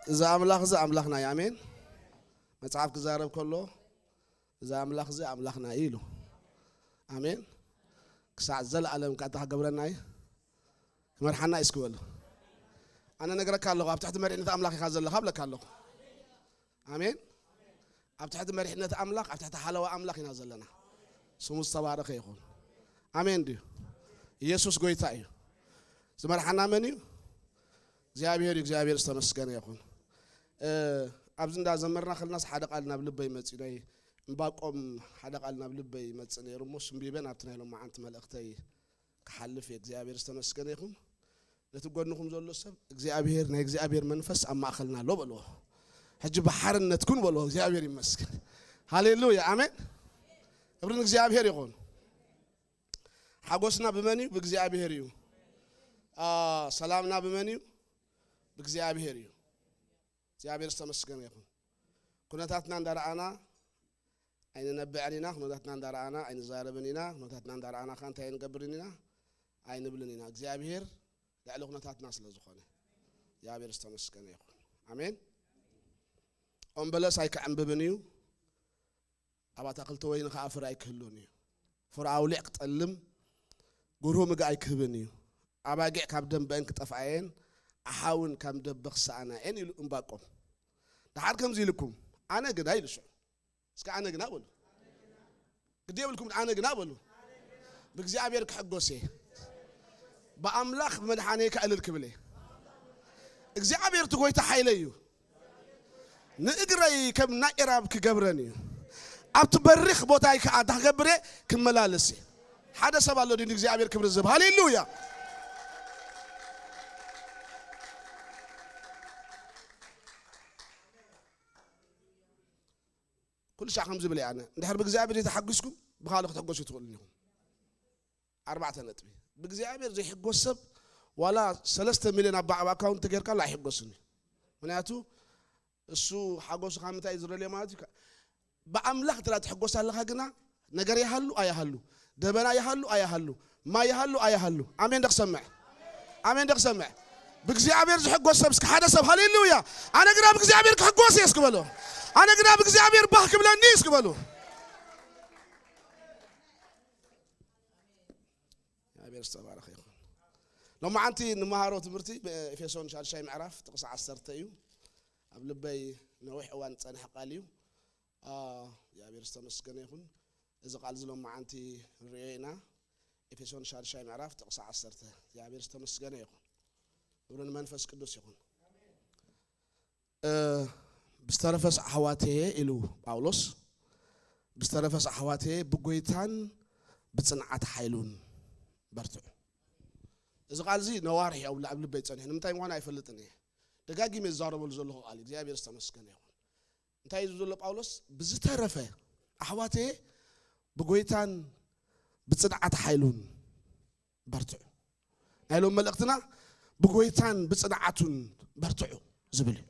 እዚ ኣምላኽ እዚ ኣምላኽና እዩ። ኣሜን። መጽሓፍ ክዛረብ ከሎ፣ እዚ ኣምላኽ እዚ ኣምላኽና እዩ ኢሉ። ኣሜን። ክሳዕ ዘለኣለም ከኣ እንታይ ክገብረና እዩ? ክመርሓና እዩ እስኪ በሉ። ኣነ ነግረካ ኣለኹ፣ ኣብ ትሕቲ መሪሕነት ኣምላኽ ኢኻ ዘለኻ እብለካ ኣለኹ። ኣሜን። ኣብ ትሕቲ መሪሕነት ኣምላኽ፣ ኣብ ትሕቲ ሓለዋ ኣምላኽ ኢና ዘለና። ስሙ ዝተባረኸ ይኹን። ኣሜን ድዩ? ኢየሱስ ጎይታ እዩ። ዝመርሓና መን እዩ? እግዚኣብሔር እዩ። እግዚኣብሔር ዝተመስገነ ይኹን። እ፣ ኣብዚ እንዳ ዘመርና ከለናስ ሓደ ቃል ናብ ልበይ መጺኡ፣ ናይ እምባቆም ሓደ ቃል ናብ ልበይ ይመጽእ ነይሩ እሞ፣ ሽምቢበን ኣብቲ ናይ ሎማዓንቲ መልእኽተይ ክሓልፍ እየ። እግዚኣብሔር ዝተመስገነ ይኹን። ነቲ ጎንኹም ዘሎ ሰብ እግዚኣብሔር፣ ናይ እግዚኣብሔር መንፈስ ኣብ ማእኸልና ኣሎ በልዎ። ሕጂ ብሓርነት ኩን በልዎ። እግዚኣብሔር ይመስገን። ሃሌሉያ፣ ኣሜን። ክብሪ ንእግዚኣብሔር ይኹን። ሓጎስና ብመን እዩ? ብእግዚኣብሔር እዩ። አ፣ ሰላምና ብመን እዩ? ብእግዚኣብሔር እዩ። እግዚኣብሔር ዝተመስገነ ይኹን። ኩነታትና እንዳረኣና ኣይንነብዕን ኢና። ኩነታትና እንዳረኣና ኣይንዛረብን ኢና። ኩነታትና እንዳረኣና ከ እንታይ ኣይንገብርን ኢና? ኣይንብልን ኢና። እግዚኣብሔር ልዕሊ ኩነታትና ስለ ዝኾነ እግዚኣብሔር ዝተመስገነ ይኹን። ኣሜን። ኦም በለስ ኣይክዕንብብን እዩ፣ ኣብ ኣታኽልቲ ወይኒ ከኣ ፍረ ኣይክህሉን እዩ። ፍረ ኣውሊዕ ክጠልም፣ ጉርሁ ምግቢ ኣይክህብን እዩ። ኣባጊዕ ካብ ደንበአን ክጠፍኣየን፣ ኣሓውን ካብ ደበ ክሰኣና እየን ኢሉ እምባቆም። ደሓር ከምዚ ኢልኩም፣ ኣነ ግና ኢሉ ሽዑ። እስከ ኣነ ግና በሉ። ግዲ የብልኩም፣ ኣነ ግና በሉ። ብእግዚኣብሔር ክሕጎስ እየ። ብኣምላኽ ብመድሓኔ ከዕልል ክብል እየ። እግዚኣብሔር እቲ ጎይታ ሓይለይ እዩ። ንእግረይ ከም ናይ ኤራብ ክገብረን እዩ። ኣብቲ በሪኽ ቦታይ ከኣ እንታይ ክገብር እየ? ክመላለስ እየ። ሓደ ሰብ ኣሎ ድዩ ንእግዚኣብሔር ክብሪ ዝህብ? ሃሌሉያ። ኩሉ ሻዕ ከም ዝብል እየ ኣነ። እንድሕር ብእግዚኣብሔር ዘይተሓጒስኩም ብኻልእ ክትሕጎሱ ትኽእሉ ኢኹም። ኣርባዕተ ነጥቢ። ብእግዚኣብሔር ዘይሕጎስ ሰብ ዋላ ሰለስተ ሚልዮን ኣብ ኣብ ኣካውንት ተጌርካሉ ኣይሕጎስን እዩ። ምክንያቱ እሱ ሓጎሱ ካብ ምንታይ እዩ ዝረልዮ ማለት እዩ? ብኣምላኽ እንተ ትሕጎስ ኣለኻ ግና ነገር ይሃሉ ኣይሃሉ፣ ደበና ይሃሉ ኣይሃሉ፣ ማይ ይሃሉ ኣይሃሉ። ኣሜን ዶ ክሰምዕ? ኣሜን ዶ ክሰምዕ? ብእግዚኣብሔር ዝሕጎስ ሰብ እስከ ሓደ ሰብ ሃሌሉያ። ኣነ ግና ብእግዚኣብሔር ክሕጎስ እየ እስኪ በሉ። ኣነ ግና ብእግዚኣብሔር ባህ ክብለኒ እስኪ በሉ። እግዚኣብሔር ዝተባረኸ ይኹን። ሎማዓንቲ ንመሃሮ ትምህርቲ ብኤፌሶን ሻድሻይ ምዕራፍ ጥቕሲ ዓሰርተ እዩ። ኣብ ልበይ ነዊሕ እዋን ዝጸንሐ ቃል እዩ። አ፣ እግዚኣብሔር ዝተመስገነ ይኹን። እዚ ቃል እዚ ሎማዓንቲ ንርእዮ ኢና። ኤፌሶን ሻድሻይ ምዕራፍ ጥቕሲ ዓሰርተ። እግዚኣብሔር ዝተመስገነ ይኹን። ክብሪ ንመንፈስ ቅዱስ ይኹን። እ፣ ብዝተረፈስ ኣሕዋተየ ኢሉ ጳውሎስ፣ ብዝተረፈስ ኣሕዋተየ ብጎይታን ብጽንዓት ሓይሉን በርትዑ። እዚ ቃል እዚ ነዋርሕ እዩ ኣብ ኣብ ልበይ ጸኒሑ። ንምንታይ ምዃኑ ኣይፈልጥን እየ። ደጋጊመ ዝዛረበሉ ዘለኹ ቃል እዩ። እግዚኣብሔር ዝተመስገነ ይኹን። እንታይ እዩ ዘሎ ጳውሎስ? ብዝተረፈ ኣሕዋተየ ብጎይታን ብጽንዓት ሓይሉን በርትዑ። ናይ ሎም መልእኽትና ብጎይታን ብጽንዓቱን በርትዑ ዝብል እዩ።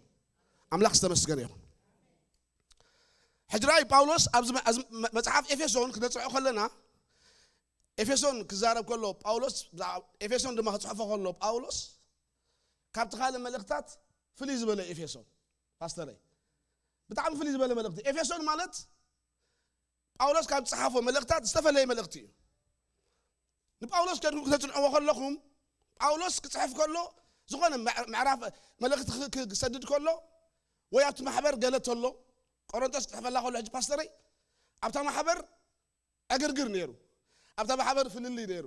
ኣምላኽ ዝተመስገነ ይኹን። ሕጂ ራእይ ጳውሎስ ኣብዚ መ-፣ ኣብዚ መ-፣ መጽሓፍ ኤፌሶን ክነጽንዖ ከለና፣ ኤፌሶን ክዛረብ ከሎ ጳውሎስ፣ ብዛዕባ ኤፌሶን ድማ ክጽሕፎ ከሎ ጳውሎስ ካብቲ ካልእ መልእኽታት ፍልይ ዝበለ ኤፌሶን፣ ፓስተረይ፣ ብጣዕሚ ፍልይ ዝበለ መልእኽቲ። ኤፌሶን ማለት ጳውሎስ ካብ ዝጸሓፎ መልእኽታት ዝተፈለየ መልእኽቲ እዩ። ንጳውሎስ ከድኩም ክተጽንዕዎ ከለኹም፣ ጳውሎስ ክጽሕፍ ከሎ፣ ዝኾነ ምዕ-፣ ምዕራፍ መልእኽቲ ክ-፣ ክ-፣ ክሰድድ ከሎ፣ ወይ ኣብቲ ማሕበር ገለ ተሎ፣ ቆሮንቶስ ክጽሕፈላ ከሎ፣ ሕጂ ፓስተረይ፣ ኣብታ ማሕበር ዕግርግር ነይሩ። ኣብታ ማሕበር ፍልልይ ነይሩ።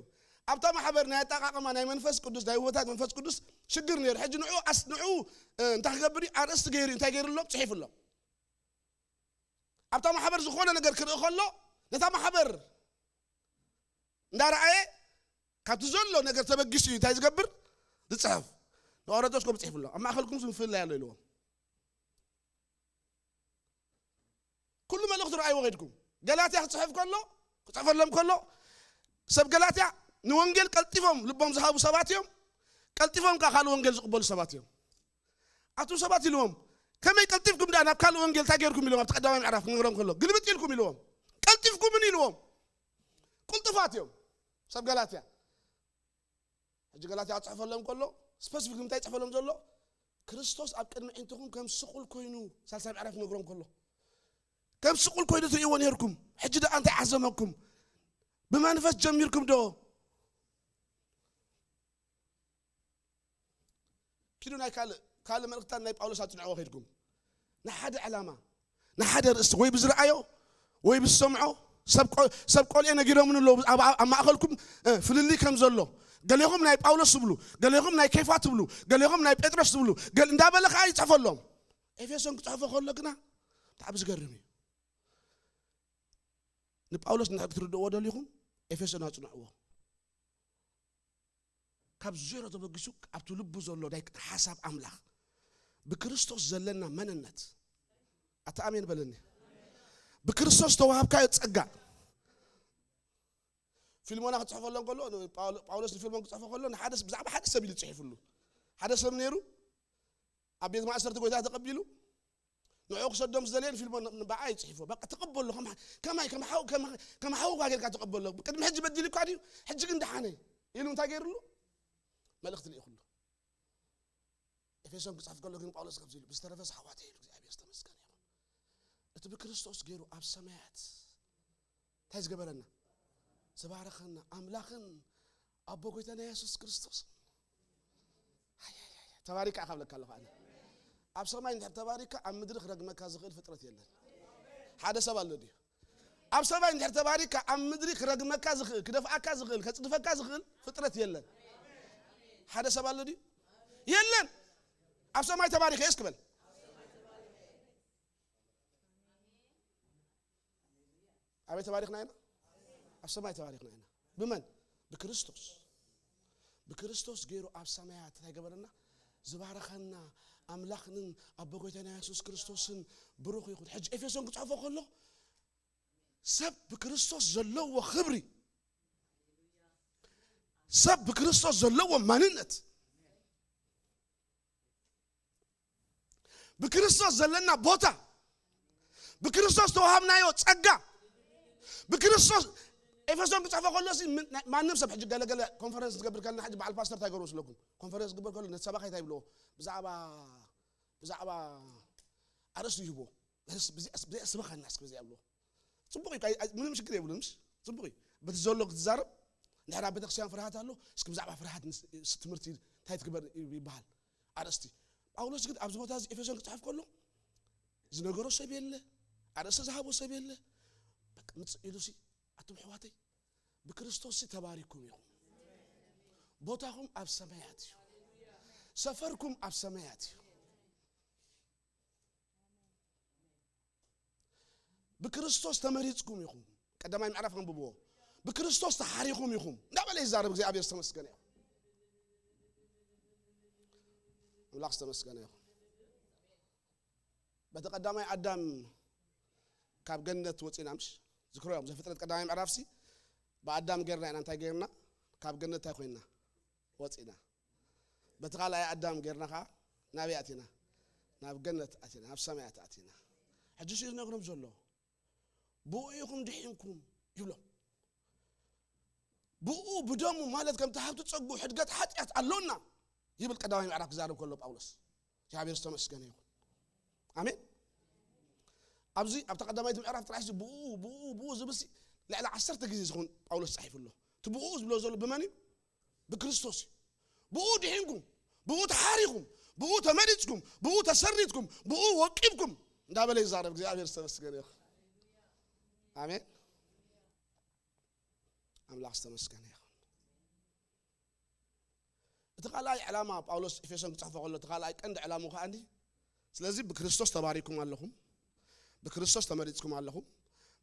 ኣብታ ማሕበር ናይ ኣጠቓቕማ ናይ መንፈስ ቅዱስ፣ ናይ ውህበታት መንፈስ ቅዱስ ሽግር ነይሩ። ሕጂ ንዑ ኣስ-፣ ንዑ፣ እ፣ እንታይ ክገብር እዩ? ኣርእስቲ ገይሩ እዩ። እንታይ ገይሩሎም? ጽሒፉሎም። ኣብታ ማሕበር ዝኾነ ነገር ክርኢ ከሎ፣ ነታ ማሕበር እንዳረኣየ፣ ካብቲ ዘሎ ነገር ተበጊሱ እዩ እንታይ ዝገብር? ዝጽሕፍ። ንቆሮንቶስ ከም ጽሒፉሎም። ኣብ ማእከልኩም ምፍልላይ ኣሎ ኢልዎም። ኩሉ መልእኽቱ ረኣይዎ ከድኩም። ገላትያ ክጽሕፍ ከሎ፣ ክጽሕፈሎም ከሎ፣ ሰብ ገላትያ ንወንጌል ቀልጢፎም ልቦም ዝሃቡ ሰባት እዮም። ቀልጢፎም ከኣ ካልእ ወንጌል ዝቕበሉ ሰባት እዮም። ኣቱም ሰባት ኢልዎም፣ ከመይ ቀልጢፍኩም ደኣ ናብ ካልእ ወንጌል እንታይ ጌርኩም ኢልዎም፣ ኣብቲ ቀዳማይ ምዕራፍ ክነግሮም ከሎ፣ ግልብጥ ኢልኩም ኢልዎም። ቀልጢፍኩምን ኢልዎም። ቅልጡፋት እዮም ሰብ ገላትያ። ሕጂ ገላትያ ክጽሕፈሎም ከሎ፣ ስፐሲፊክ ንምንታይ ይጽሕፈሎም ዘሎ? ክርስቶስ ኣብ ቅድሚ ኣዒንትኹም ከም ስቑል ኮይኑ፣ ሳልሳይ ምዕራፍ ይነግሮም ከሎ፣ ከም ስቑል ኮይኑ ትርእይዎ ነይርኩም፣ ሕጂ ደኣ እንታይ ዓዘመኩም? ብመንፈስ ጀሚርኩም ዶ? ኪዱ ናይ ካልእ፣ ካልእ መልእኽትታት ናይ ጳውሎስ ኣጽንዕዎ ከይድኩም፣ ንሓደ ዕላማ፣ ንሓደ ርእሲ ወይ ብዝረኣዮ ወይ ብዝሰምዖ፣ ሰብ ቆ-፣ ሰብ ቆልኤ ነጊሮምን ኣለዉ ኣብ፣ ኣብ፣ ኣብ ማእኸልኩም፣ እ፣ ፍልልይ ከም ዘሎ፣ ገሌኹም ናይ ጳውሎስ ትብሉ፣ ገሌኹም ናይ ኬፋ ትብሉ፣ ገሌኹም ናይ ጴጥሮስ ትብሉ፣ ገል-፣ እንዳበለ ከኣ ይጽሕፈሎም። ኤፌሶን ክጽሕፎ ከሎ ግና ብጣዕሚ ዝገርም እዩ። ንጳውሎስ እንድሕር ክትርድእዎ ደሊኹም፣ ኤፌሶን ኣጽንዕዎ። ካብ ዜሮ ተበጊሱ ኣብቲ ልቡ ዘሎ ናይ ሓሳብ ኣምላኽ፣ ብክርስቶስ ዘለና መንነት፣ ኣታ ኣሜን በለኒ። ብክርስቶስ ተዋሃብካዮ ጸጋ። ፊልሞና ክጽሕፈሎም ከሎ፣ ጳውሎ-፣ ጳውሎስ ንፊልሞን ክጽሕፎ ከሎ፣ ንሓደ ስ-፣ ብዛዕባ ሓደ ሰብ ኢሉ ጽሒፍሉ። ሓደ ሰብ ነይሩ፣ ኣብ ቤት ማእሰርቲ ጎይታ ተቐቢሉ፣ ንዕኡ ክሰዶም ዝደለየ ንፊልሞን ን-፣ ንበዓይ ጽሒፎ። በቃ ተቐበሎ፣ ከም፣ ከማይ፣ ከም ሓው-፣ ከም፣ ከም ሓውኻ ጌርካ ተቐበሎ። ቅድሚ ሕጂ በዲሉካ ድዩ? ሕጂ ግን ደሓነ ኢሉ እንታይ ገይሩሉ? መልእኽቲ ልኢኹሉ። ኤፌሶን ክጽሕፍ ከሎ ግን ጳውሎስ ከምዚ ኢሉ፣ "ብዝተረፈስ ኣሕዋተይ" ኢሉ፣ እግዚኣብሔር ዝተመስገነ ይኹን። እቲ ብክርስቶስ ገይሩ ኣብ ሰማያት እንታይ ዝገበረና? ዝባረኸና ኣምላኽን ኣቦ ጎይታና የሱስ ክርስቶስ። ኣይ፣ ኣይ፣ ኣይ፣ ተባሪካ ኢኻ ክብለካ ኣለኹ ኣነ። ኣብ ሰማይ እንድሕር ተባሪካ፣ ኣብ ምድሪ ክረግመካ ዝኽእል ፍጥረት የለን። ሓደ ሰብ ኣሎ ድዩ? ኣብ ሰማይ እንድሕር ተባሪካ፣ ኣብ ምድሪ ክረግመካ ዝኽእል፣ ክደፍኣካ ዝኽእል፣ ከጽድፈካ ዝኽእል ፍጥረት የለን። ሓደ ሰብ ኣሎ ድዩ? የለን። ኣብ ሰማይ ተባሪከ እስኪ በል። ኣበይ ተባሪኽና ኢና? ኣብ ሰማይ ተባሪኽና ኢና። ብመን? ብክርስቶስ። ብክርስቶስ ገይሩ ኣብ ሰማያት እንታይ ገበረና? ዝባረኸና ኣምላኽንን ኣቦ ጎይታና የሱስ ክርስቶስን ብሩኽ ይኹን። ሕጂ ኤፌሶን ክጽሕፎ ከሎ፣ ሰብ ብክርስቶስ ዘለዎ ክብሪ፣ ሰብ ብክርስቶስ ዘለዎ ማንነት፣ ብክርስቶስ ዘለና ቦታ፣ ብክርስቶስ ተዋሃብናዮ ጸጋ፣ ብክርስቶስ፣ ኤፌሶን ክጽሕፎ ከሎ ሲ ምን-፣ ናይ-፣ ማንም ሰብ ሕጂ ገለ ገለ ኮንፈረንስ ዝገብር ከለና፣ ሕጂ በዓል ፓስተር እንታይ ገይሩ መስለኩም? ኮንፈረንስ ዝግበር ከሎ ነቲ ሰባኻይ እንታይ ይብልዎ? ብዛዕባ፣ ብዛዕባ ኣርእስቲ ይህብዎ። በዚ፣ በዚ፣ በዚ ስበኸና እስኪ በዚ ይብልዎ። ጽቡቕ እዩ፣ ኣይ-፣ ኣይ-፣ ምንም ሽግር የብሉን። ምስ ጽቡቕ እዩ። በቲ ዘሎ ክትዛረብ፣ እንድሕር ኣብ ቤተክርስትያን ፍርሃት ኣሎ፣ እስኪ ብዛዕባ ፍርሃት ንስ-፣ ስ-፣ ትምህርቲ እንታይ ትግበር ይ-፣ ይበሃል። ኣርእስቲ። ጳውሎስ ግን ኣብዚ ቦታ እዚ ኤፌሶን ክጽሕፍ ከሎ፣ ዝነገሮ ሰብ የለ፣ ኣርእስቲ ዝሃቦ ሰብ የለ። በቃ ምጽእ ኢሉ ሲ፣ "ኣቱም ኣሕዋተይ፣ ብክርስቶስ ሲ ተባሪኩም ኢኹም። ቦታኹም ኣብ ሰማያት እዩ። ሰፈርኩም ኣብ ሰማያት እዩ። ብክርስቶስ ተመሪጽኩም ኢኹም። ቀዳማይ ምዕራፍ ኣንብብዎ። ብክርስቶስ ተሓሪኹም ኢኹም" እንዳበለ ይዛረብ። እግዚኣብሔር ዝተመስገነ ይኹን። ኣምላኽ ዝተመስገነ ይኹን። በቲ ቀዳማይ ኣዳም ካብ ገነት ወፂና፣ ምሽ ዝክሮ እዮም። ዘፍጥረት ቀዳማይ ምዕራፍሲ ብኣዳም ጌርና ኢና እንታይ ጌርና? ካብ ገነት እንታይ ኮይና? ወፂና። በቲ ካልኣይ ኣዳም ጌርና ከዓ ናበይ ኣቲና? ናብ ገነት ኣቲና፣ ናብ ሰማያት ኣቲና። ሕጂ ሲ ዝነግሮም ዘሎ፣ "ብኡ ኢኹም ድሒንኩም" ይብሎም። "ብኡ ብደሙ ማለት ከምቲ ሃብቲ ጸጉ ሕድገት ሓጢኣት ኣሎና" ይብል ቀዳማይ ምዕራፍ ክዛረብ ከሎ ጳውሎስ። እግዚኣብሔር ዝተመስገነ ይኹን። ኣሜን። ኣብዚ ኣብታ ቀዳማይቲ ምዕራፍ ጥራሕ ሲ ብኡ፣ ብኡ፣ ብኡ ዝብል ሲ ልዕሊ ዓሰርተ ግዜ ዝኸውን ጳውሎስ ጻሒፉ ኣሎ። እቲ ብኡ ዝብሎ ዘሎ ብመን እዩ? ብክርስቶስ እዩ። ብኡ ድሒንኩም፣ ብኡ ተሓሪኹም፣ ብኡ ተመሪጽኩም፣ ብኡ ተሰሪትኩም፣ ብኡ ወቂብኩም እንዳበለ ይዛረብ። እግዚኣብሔር ዝተመስገነ ይኹን። ኣሜን። ኣምላኽ ዝተመስገነ ይኹን። እቲ ካልኣይ ዕላማ ጳውሎስ ኤፌሶን ክጽሕፎ ከሎ፣ እቲ ካልኣይ ቀንዲ ዕላምኡ ከኣ እንዲ፣ ስለዚ ብክርስቶስ ተባሪኩም ኣለኹም፣ ብክርስቶስ ተመሪጽኩም ኣለኹም፣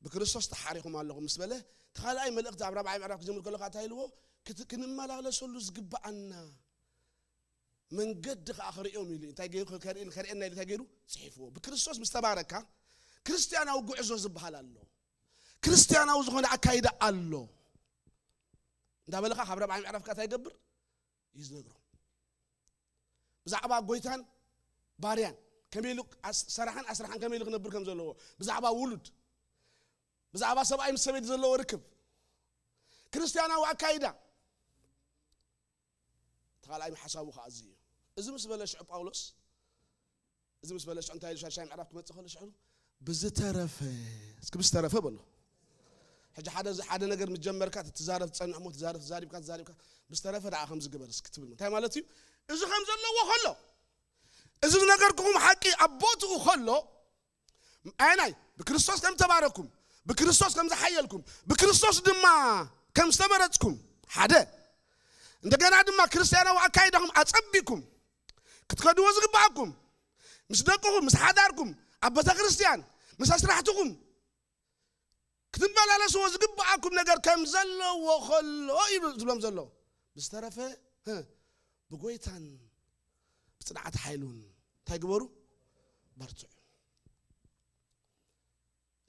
ብክርስቶስ ተሓሪኹም ኣለኹም ምስ በለ፣ እቲ ካልኣይ መልእኽቲ ኣብ ራብዓይ ምዕራፍ ክጅምር ከሎ ከኣ እንታይ ኢልዎ? ክት-፣ ክንመላለሰሉ ዝግብኣና መንገዲ ከኣ ከርእዮም ኢሉ፣ እንታይ ገይሩ? ከርእየን-፣ ከርእየና ኢሉ እንታይ ገይሩ? ጽሒፍዎ። ብክርስቶስ ምስ ተባረካ፣ ክርስትያናዊ ጉዕዞ ዝበሃል ኣሎ። ክርስትያናዊ ዝኾነ ኣካይዳ ኣሎ። እንዳበለ ከኣ ካብ ራብዓይ ምዕራፍ ከኣ እንታይ ይገብር? እዩ ዝነግሮ። ብዛዕባ ጎይታን ባርያን፣ ከመይ ኢሉ ኣስ-፣ ሰራሕን ኣስራሕን ከመይ ኢሉ ክነብር ከም ዘለዎ፣ ብዛዕባ ውሉድ፣ ብዛዕባ ሰብኣይ ምስ ሰበይቲ ዘለዎ ርክብ፣ ክርስትያናዊ ኣካይዳ፣ እቲ ካልኣይ ሓሳቡ ከኣ እዚ እዩ። እዚ ምስ በለ ሽዑ ጳውሎስ እዚ ምስ በለ ሽዑ እንታይ ኢሉ ሻድሻይ ምዕራፍ ክመጽእ ከሎ ሽዑ ብዝተረፈ፣ እስኪ ብዝተረፈ በሎ። ሕጂ ሓደ፣ ሓደ ነገር ምስ ጀመርካ ትዛረብ ትጸንሕ እሞ ትዛረብ፣ ተዛሪብካ፣ ተዛሪብካ፣ ብዝተረፈ ደኣ ከምዚ ግበር እስኪ ትብል። እንታይ ማለት እዩ? እዚ ከም ዘለዎ ከሎ፣ እዚ ዝነገርኩኹም ሓቂ ኣብ ቦትኡ ከሎ፣ ኣየናይ? ብክርስቶስ ከም ተባረኩም፣ ብክርስቶስ ከም ዝሓየልኩም፣ ብክርስቶስ ድማ ከም ዝተመረጽኩም፣ ሓደ። እንደገና ድማ ክርስትያናዊ ኣካይዳኹም ኣጸቢኩም ክትከድዎ ዝግባኣኩም፣ ምስ ደቅኹም፣ ምስ ሓዳርኩም፣ ኣብ ቤተ ክርስትያን፣ ምስ ኣስራሕትኹም ክትመላለስዎ ዝግባኣኩም ነገር ከም ዘለዎ ከሎ እዩ ዝብሎም ዘሎ። ብዝተረፈ፣ ህ፣ ብጎይታን ብጽንዓት ሓይሉን እንታይ ግበሩ? በርትዑ።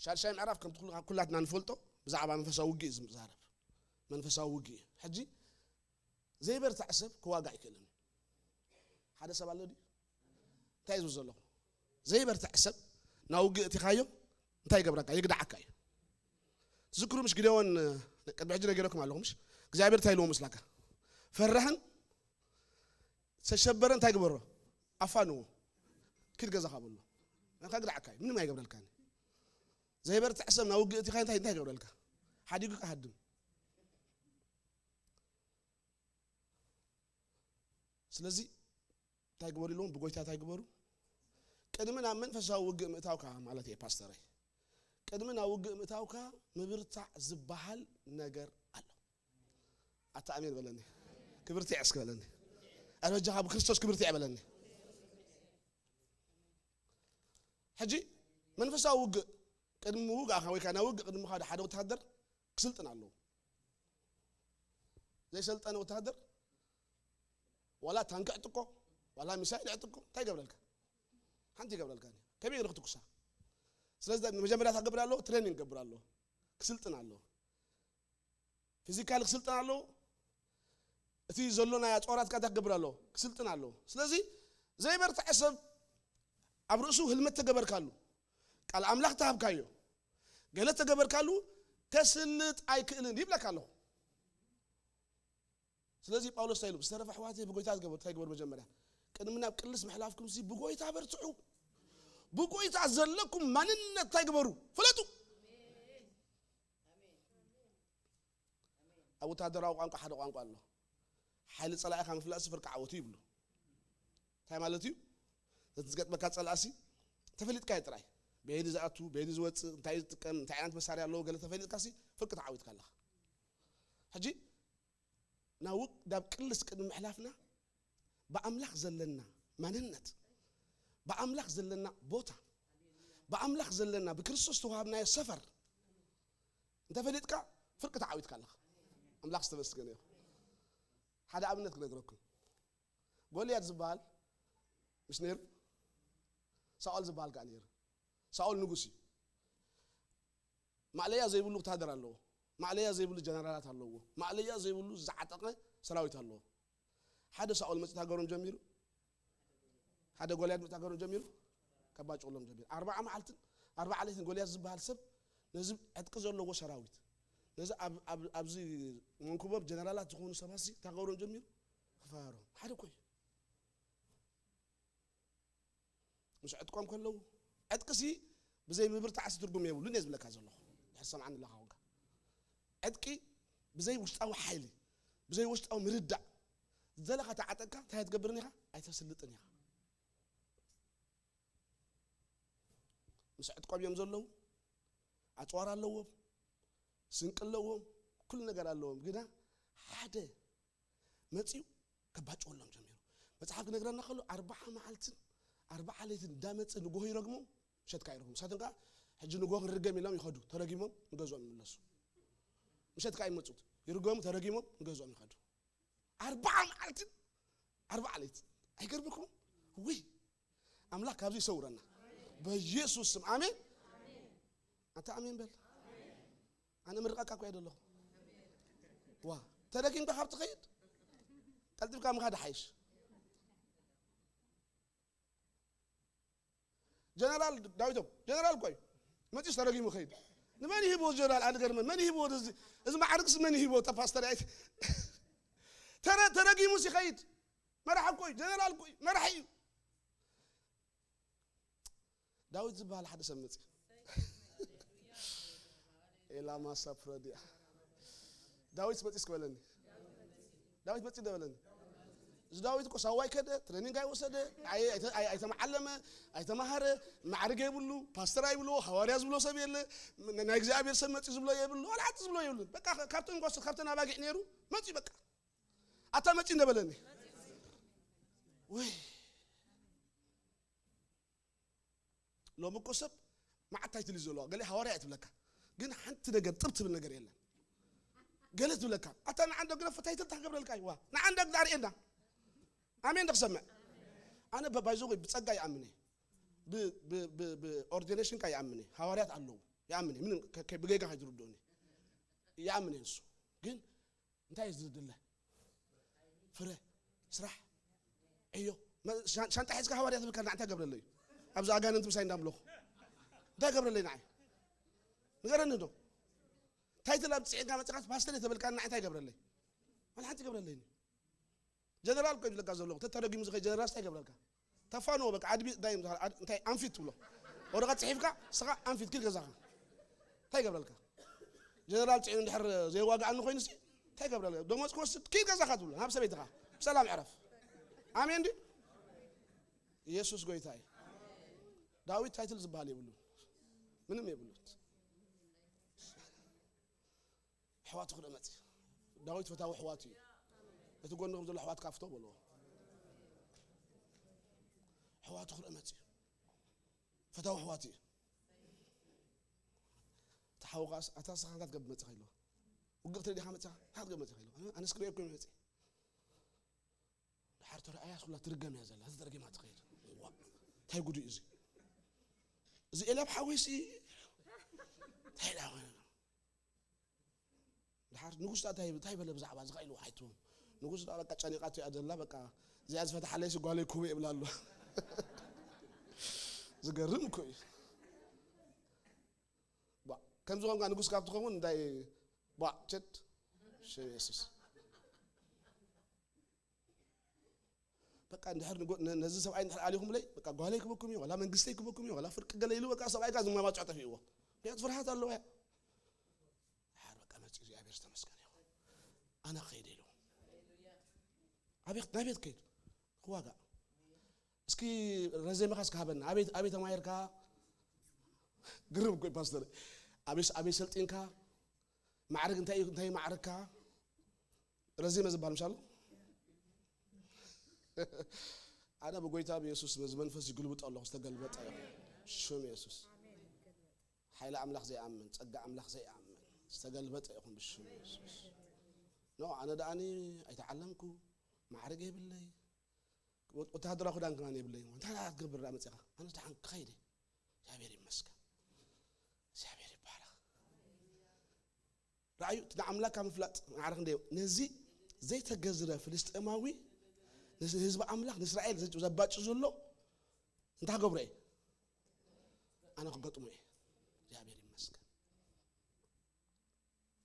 ሻድሻይ ምዕራፍ ከምቲ ኩሉ-፣ ኩላትና ንፈልጦ ብዛዕባ መንፈሳዊ ውግእ እዩ ዝዛረብ። መንፈሳዊ ውግእ እዩ። ሕጂ ዘይበርትዕ ሰብ ክዋጋእ ኣይክእልን እዩ። ሓደ ሰብ ኣሎ ድዩ? እንታይ እዩ ዝብል ዘለኹ? ዘይበርትዕ ሰብ ናብ ውግእ እቲኻዮ እንታይ ይገብረካ? ይግድዓካ እዩ። ትዝክሩ ምሽ ግዴዎን፣ ቅድሚ ሕጂ ነጊረኩም ኣለኹ ምሽ? እግዚኣብሔር እንታይ ኢልዎ መስላካ? ፈራህን ዝተሸበረ እንታይ ግበሮ? ኣፋንዎ። ኪድ ገዛኻ በሎ። ከግድዓካ እዩ። ምንም ኣይገብረልካን። ዘይበርትዕ ሰብ ናብ ውግእ እቲኻ እንታይ፣ እንታይ ይገብረልካ? ሓዲጉ ክሃድም። ስለዚ እንታይ ግበሩ ኢልዎም? ብጎይታ እንታይ ግበሩ? ቅድሚ ናብ መንፈሳዊ ውግእ ምእታውካ ማለት እየ ፓስተረይ። ቅድሚ ናብ ውግእ ምእታውካ ምብርታዕ ዝበሃል ነገር ኣሎ። ኣታ ኣሜን በለኒ። ክብርቲ እስኪ በለኒ። ኣረ በጃኻ ብክርስቶስ ክብርቲ በለኒ። ሕጂ መንፈሳዊ ውግእ ቅድሚ ምውጋእካ ወይ ከዓ ናብ ውግእ ቅድሚ ምኻድ ሓደ ወታሃደር ክስልጥን ኣለዎ። ዘይሰልጠነ ወታሃደር ዋላ ታንክ ዕጥቆ፣ ዋላ ሚሳይል ዕጥቆ እንታይ ይገብረልካ? ሓንቲ ይገብረልካ። ከመይ ገይሩ ክትኩሳ? ስለዚ መጀመርያ እንታይ ክገብር ኣለዎ? ትሬኒንግ ክገብር ኣለዎ። ክስልጥን ኣለዎ። ፊዚካሊ ክስልጥን ኣለዎ። እቲ ዘሎ ናይ ኣጽዋራት ከኣ እንታይ ክገብር ኣለዎ? ክስልጥን ኣለዎ። ስለዚ ዘይበርትዐ ሰብ ኣብ ርእሱ ህልመት ተገበርካሉ፣ ቃል ኣምላኽ ተሃብካዮ፣ ገለ ተገበርካሉ፣ ከስልጥ ኣይክእልን ይብለካ ኣለኹ። ስለዚ ጳውሎስ እንታይ ኢሉ? ብዝተረፈ ኣሕዋተይ ብጎይታ ዝገበሩ፣ እንታይ ግበሩ መጀመርያ? ቅድሚ ናብ ቅልስ ምሕላፍኩም ሲ ብጎይታ በርትዑ። ብጎይታ ዘለኩም ማንነት እንታይ ግበሩ? ፍለጡ። ኣብ ወታደራዊ ቋንቋ ሓደ ቋንቋ ኣሎ። ሓይሊ ጸላኢኻ ምፍላጥሲ ፍርቂ ዓወቱ ይብሉ። እንታይ ማለት እዩ? ነቲ ዝገጥመካ ጸላእሲ ተፈሊጥካዮ ጥራይ። በየኒ ዝኣቱ፣ በየኒ ዝወጽእ፣ እንታይ ዝጥቀም፣ እንታይ ዓይነት መሳርያ ኣለዎ፣ ገለ ተፈሊጥካሲ ፍርቂ ተዓዊትካ ኣለኻ። ሕጂ ናብ ውቅ-፣ ናብ ቅልስ ቅድሚ ምሕላፍና ብኣምላኽ ዘለና ማንነት፣ ብኣምላኽ ዘለና ቦታ፣ ብኣምላኽ ዘለና ብክርስቶስ ተዋሃብናዮ ሰፈር እንተፈሊጥካ ፍርቂ ተዓዊትካ ኣለኻ። ኣምላኽ ዝተመስገነ ይኹን። ሓደ ኣብነት ክነግረኩም። ጎልያድ ዝበሃል ምስ ነይሩ፣ ሳኦል ዝበሃል ከኣ ነይሩ። ሳኦል ንጉስ እዩ። ማዕለያ ዘይብሉ ወታደር ኣለዎ። ማዕለያ ዘይብሉ ጀነራላት ኣለዎ። ማዕለያ ዘይብሉ ዝዓጠቐ ሰራዊት ኣለዎ። ሓደ ሳኦል መጽእ ታገሮም ጀሚሩ። ሓደ ጎልያድ መጽእ ታገሮም ጀሚሩ። ከባጭውሎም ጀሚሩ። ኣርባዓ መዓልትን ኣርባዓ ለይትን ጎልያድ ዝበሃል ሰብ ነዚ ዕጥቂ ዘለዎ ሰራዊት፣ ነዚ ኣብ-፣ ኣብ-፣ ኣብዚ መንኩቦም ጀነራላት ዝኾኑ ሰባትሲ ታገሮም ጀሚሩ። ክፈራርሆም። ሓደ እኮ እዩ። ምስ ዕጥቆም ከለዉ፣ ዕጥቅሲ ብዘይ ምብርታዕሲ ትርጉም የብሉን እየ ዝብለካ ዘለኹ። ድሕር ሰምዓኒ ኣለኻ ኮንካ። ዕጥቂ ብዘይ ውሽጣዊ ሓይሊ፣ ብዘይ ውሽጣዊ ምርዳእ፣ ዝደለኻ ተዓጠቅካ እንታይ ኣይትገብርን ኢኻ? ኣይተስልጥን ኢኻ። ምስ ዕጥቆም እዮም ዘለዉ። ኣጽዋር ኣለዎም፣ ስንቂ ኣለዎም፣ ኩሉ ነገር ኣለዎም። ግና ሓደ መጺኡ ከባጭወሎም ጀሚሩ። መጽሓፍ ክነግረና ከሎ ኣርባዓ መዓልትን ኣርባዓ ለይትን እንዳመጸ ንጎሆ ይረግሞም፣ ምሸት ከኣ ይረግሞም። ንሳቶም ከኣ ሕጂ ንጎሆ ክንርገም ኢሎም ይኸዱ፣ ተረጊሞም ንገዝኦም ይምለሱ። ምሸት ከኣ ይመጹት፣ ይርገሙ፣ ተረጊሞም ንገዝኦም ይኸዱ። ኣርባዓ መዓልትን ኣርባዓ ለይትን። ኣይገርምኩም? ውይ፣ ኣምላኽ ካብዚ ይሰውረና በኢየሱስ ስም። ኣሜን። ኣታ ኣሜን በል። ኣነ ምርቃካ እኮ እየ ዘለኹ። ዋ፣ ተደጊምካ ካብ ትኸይድ ቀልጢፍካ ምኻድ ሓይሽ። ጀነራል ዳዊቶም ጀነራል እኮ እዩ። መጺስ ተረጊሙ ኸይድ። ንመን ይህቦ ጀነራል? ኣነ ገርመን። መን ይህቦ? እዚ፣ እዚ ማዕርግስ መን ይህቦ? ታ ፓስተር ኣይት-፣ ተረ-፣ ተረጊሙስ ይኸይድ። መራሕ እኮ እዩ። ጀነራል እኮ እዩ። መራሕ እዩ። ዳዊት ዝበሃል ሓደ ሰብ መጺ። ኤላማ ሳፕሮዲያ። ዳዊት መጺ እስኪ በለኒ። ዳዊት መጺ እንደ በለኒ። እዚ ዳዊት እኮ ሳዋ ኣይከደ፣ ትሬኒንግ ኣይወሰደ፣ ኣይ-፣ ኣይተ-፣ ኣይ-፣ ኣይተመዓለመ፣ ኣይተማሃረ፣ ማዕርግ የብሉ፣ ፓስተር ኣይብሎ፣ ሃዋርያ ዝብሎ ሰብ የለ፣ ን-፣ ናይ እግዚኣብሔር ሰብ መጺ ዝብሎ የብሉ፣ ዋላ ሓንቲ ዝብሎ የብሉን። በቃ ካብቶም ጓሶት፣ ካብተን ኣባጊዕ ነይሩ መጺ በቃ። ኣታ መጺ እንደ በለኒ። ወይ ሎሚ እኮ ሰብ መዓት ታይትል እዩ ዘለዋ። ገለ ሃዋርያ እያ ትብለካ፣ ግን ሓንቲ ነገር ጥብ ትብል ነገር የለን። ገለ ትብለካ ኣታ ንዓንዶ ግረፍ ታይትል ታገብረልካ ይዋ ንዓንዶ ግዳ ርእየና። ኣሜን ዶ ክሰምዕ? ኣነ ባይዞ ወይ ብጸጋ ይኣምነ፣ ብኦርዲኔሽን ካ ይኣምነ፣ ሃዋርያት ኣለዉ ይኣምነ። ምንም ከ- ከ- ብጌጋ ከይትርድኡኒ ይኣምነ። ንሱ ግን እንታይ እዩ ዝድለ? ፍረ፣ ስራሕ፣ ዕዮ። መ- ሻን- ሻንጣ ሒዝካ ሃዋርያ ትብልካ ንዓንታ ገብረለይ እዩ። ኣብዚ ኣጋንንቲ ምሳይ እንዳምለኹ እንታይ ገብረለይ ንዓይ? ንገረኒ ዶ? ታይትል ኣብ ጽዒንካ መጽኻት ፓስተር እየ ተበልካ ንዓይ እንታይ ገብረለይ? ዋላ ሓንቲ ገብረለይ። ጀነራል እኮ ይብለካ ዘለኹ። ተተረጊሙ ዝኸይ ጀነራል እንታይ ይገብረልካ? ተፋንዎ በቃ። ኣድቢ እንታይ እንታይ ኣንፊት ትብሎ? ወረቐት ጽሒፍካ ስኻ ኣንፊት ኪድ ገዛኻ። እንታይ ይገብረልካ? ጀነራል ጽዒኑ እንድሕር ዘይዋጋኣኒ ኮይኑሲ እንታይ ይገብረልካ? ደሞዝ ክወስድ ኪድ ገዛኻ ትብሎ ናብ ሰበይትኻ። ብሰላም ዕረፍ። ኣሜን ድዩ? ኢየሱስ ጎይታ እዩ። ዳዊት ታይትል ዝበሃል የብሉ። ምንም የብሉ። ኣሕዋቱ ክደመጽ። ዳዊት ፈታዊ ኣሕዋቱ እዩ። እቲ ጎንኹም ዘሎ ኣሕዋት ካፍቶ በልዎ። ኣሕዋቱ ክደመጽ እዩ። ፈታዊ ኣሕዋቱ እዩ። ተሓውቃስ ኣታ ስኻ እንታይ ትገብር መጽኻ ኢልዎ። ውግእ ክትርኢ ዲኻ መጽኻ? እንታይ ክትገብር መጽኻ ኢልዎ። ኣነ- ኣነስ ክርእየኩም መጽእ። ድሓር ተረኣያ ኩላ ትርገም እያ ዘላ፣ ተተርጊማ ትኸይድ። ዋ፣ እንታይ ጉድ እዩ እዚ? እዚ ኤልያብ ሓወይሲ እንታይ ደኣ ኾነ? ድሓር ንጉስ ደኣ እንታይ እንታይ በለ ብዛዕባ እዚ ኢልዎ ሓይትዎም። ንጉስ ደኣ በቃ ጨኒቓቶ እያ ዘላ፣ በቃ እዚኣ ዝፈትሓለይሲ ጓለይ ክህቦ ይብላ ኣሎ። ዝገርም እኮ እዩ። ባ ከምዚ ኾንካ ንጉስ ካብ ትኸውን እንታይ ባ ቸድ ሽም የሱስ። በቃ እንድሕር ንጎ- ነ- ነዚ ሰብኣይ እንድሕር ኣሊኹምለይ በቃ ጓለይ ክበኩም እዩ፣ ዋላ መንግስተይ ክበኩም እዩ፣ ዋላ ፍርቂ ገለ ኢሉ በቃ ሰብኣይካ ዝማባጭዖ ጠፊእዎ። ምክንያቱ ፍርሃት ኣለዎ እያ። ድሓር በቃ መፂኡ እግዚኣብሔር ዝተመስገነ ይኹን። ኣነ ክኸይደ ኢሉ ኣቤት ናቤት ከይድ ክዋጋእ። እስኪ ረዜመኻ እስኪ ሃበና። ኣቤት ኣቤት ተማሂርካ? ግርም እኮ እዩ ፓስተር። ኣቤት ኣቤት ሰልጢንካ? ማዕርግ እንታይ እዩ? እንታይ ማዕርግካ? ረዚመ ዝበሃል ምሻሉ? ኣነ ብጎይታ ብየሱስ በዚ መንፈስ ይግልብጦ ኣለኹ፣ ዝተገልበጠ እዩ። ሽም የሱስ። ሓይሊ ኣምላኽ ዘይኣምን፣ ጸጋ ኣምላኽ ዘይኣምን ዝተገልበጠ ይኹን ብሽም የሱስ። ኖ ኣነ ደኣኒ ኣይተዓለምኩ፣ ማዕርግ የብለይ፣ ወ- ወተሃደራዊ ክዳን ከማን የብለይ። እንታይ ደኣ ክትገብር ደኣ መጺኻ? ኣነ ደሓን ክኸይድ እየ። እግዚኣብሔር ይመስገን። እግዚኣብሔር ይባረኽ። ራእዩ እቲ ንኣምላክ ካብ ምፍላጥ ማዕረክ እንደ ነዚ ዘይተገዝረ ፍልስጤማዊ ነዚ ህዝቢ ኣምላኽ ንእስራኤል ዘጭ- ዘባጭ ዘሎ እንታይ ክገብሮ እየ? ኣነ ክገጥሞ እየ። እግዚኣብሔር ይመስገን።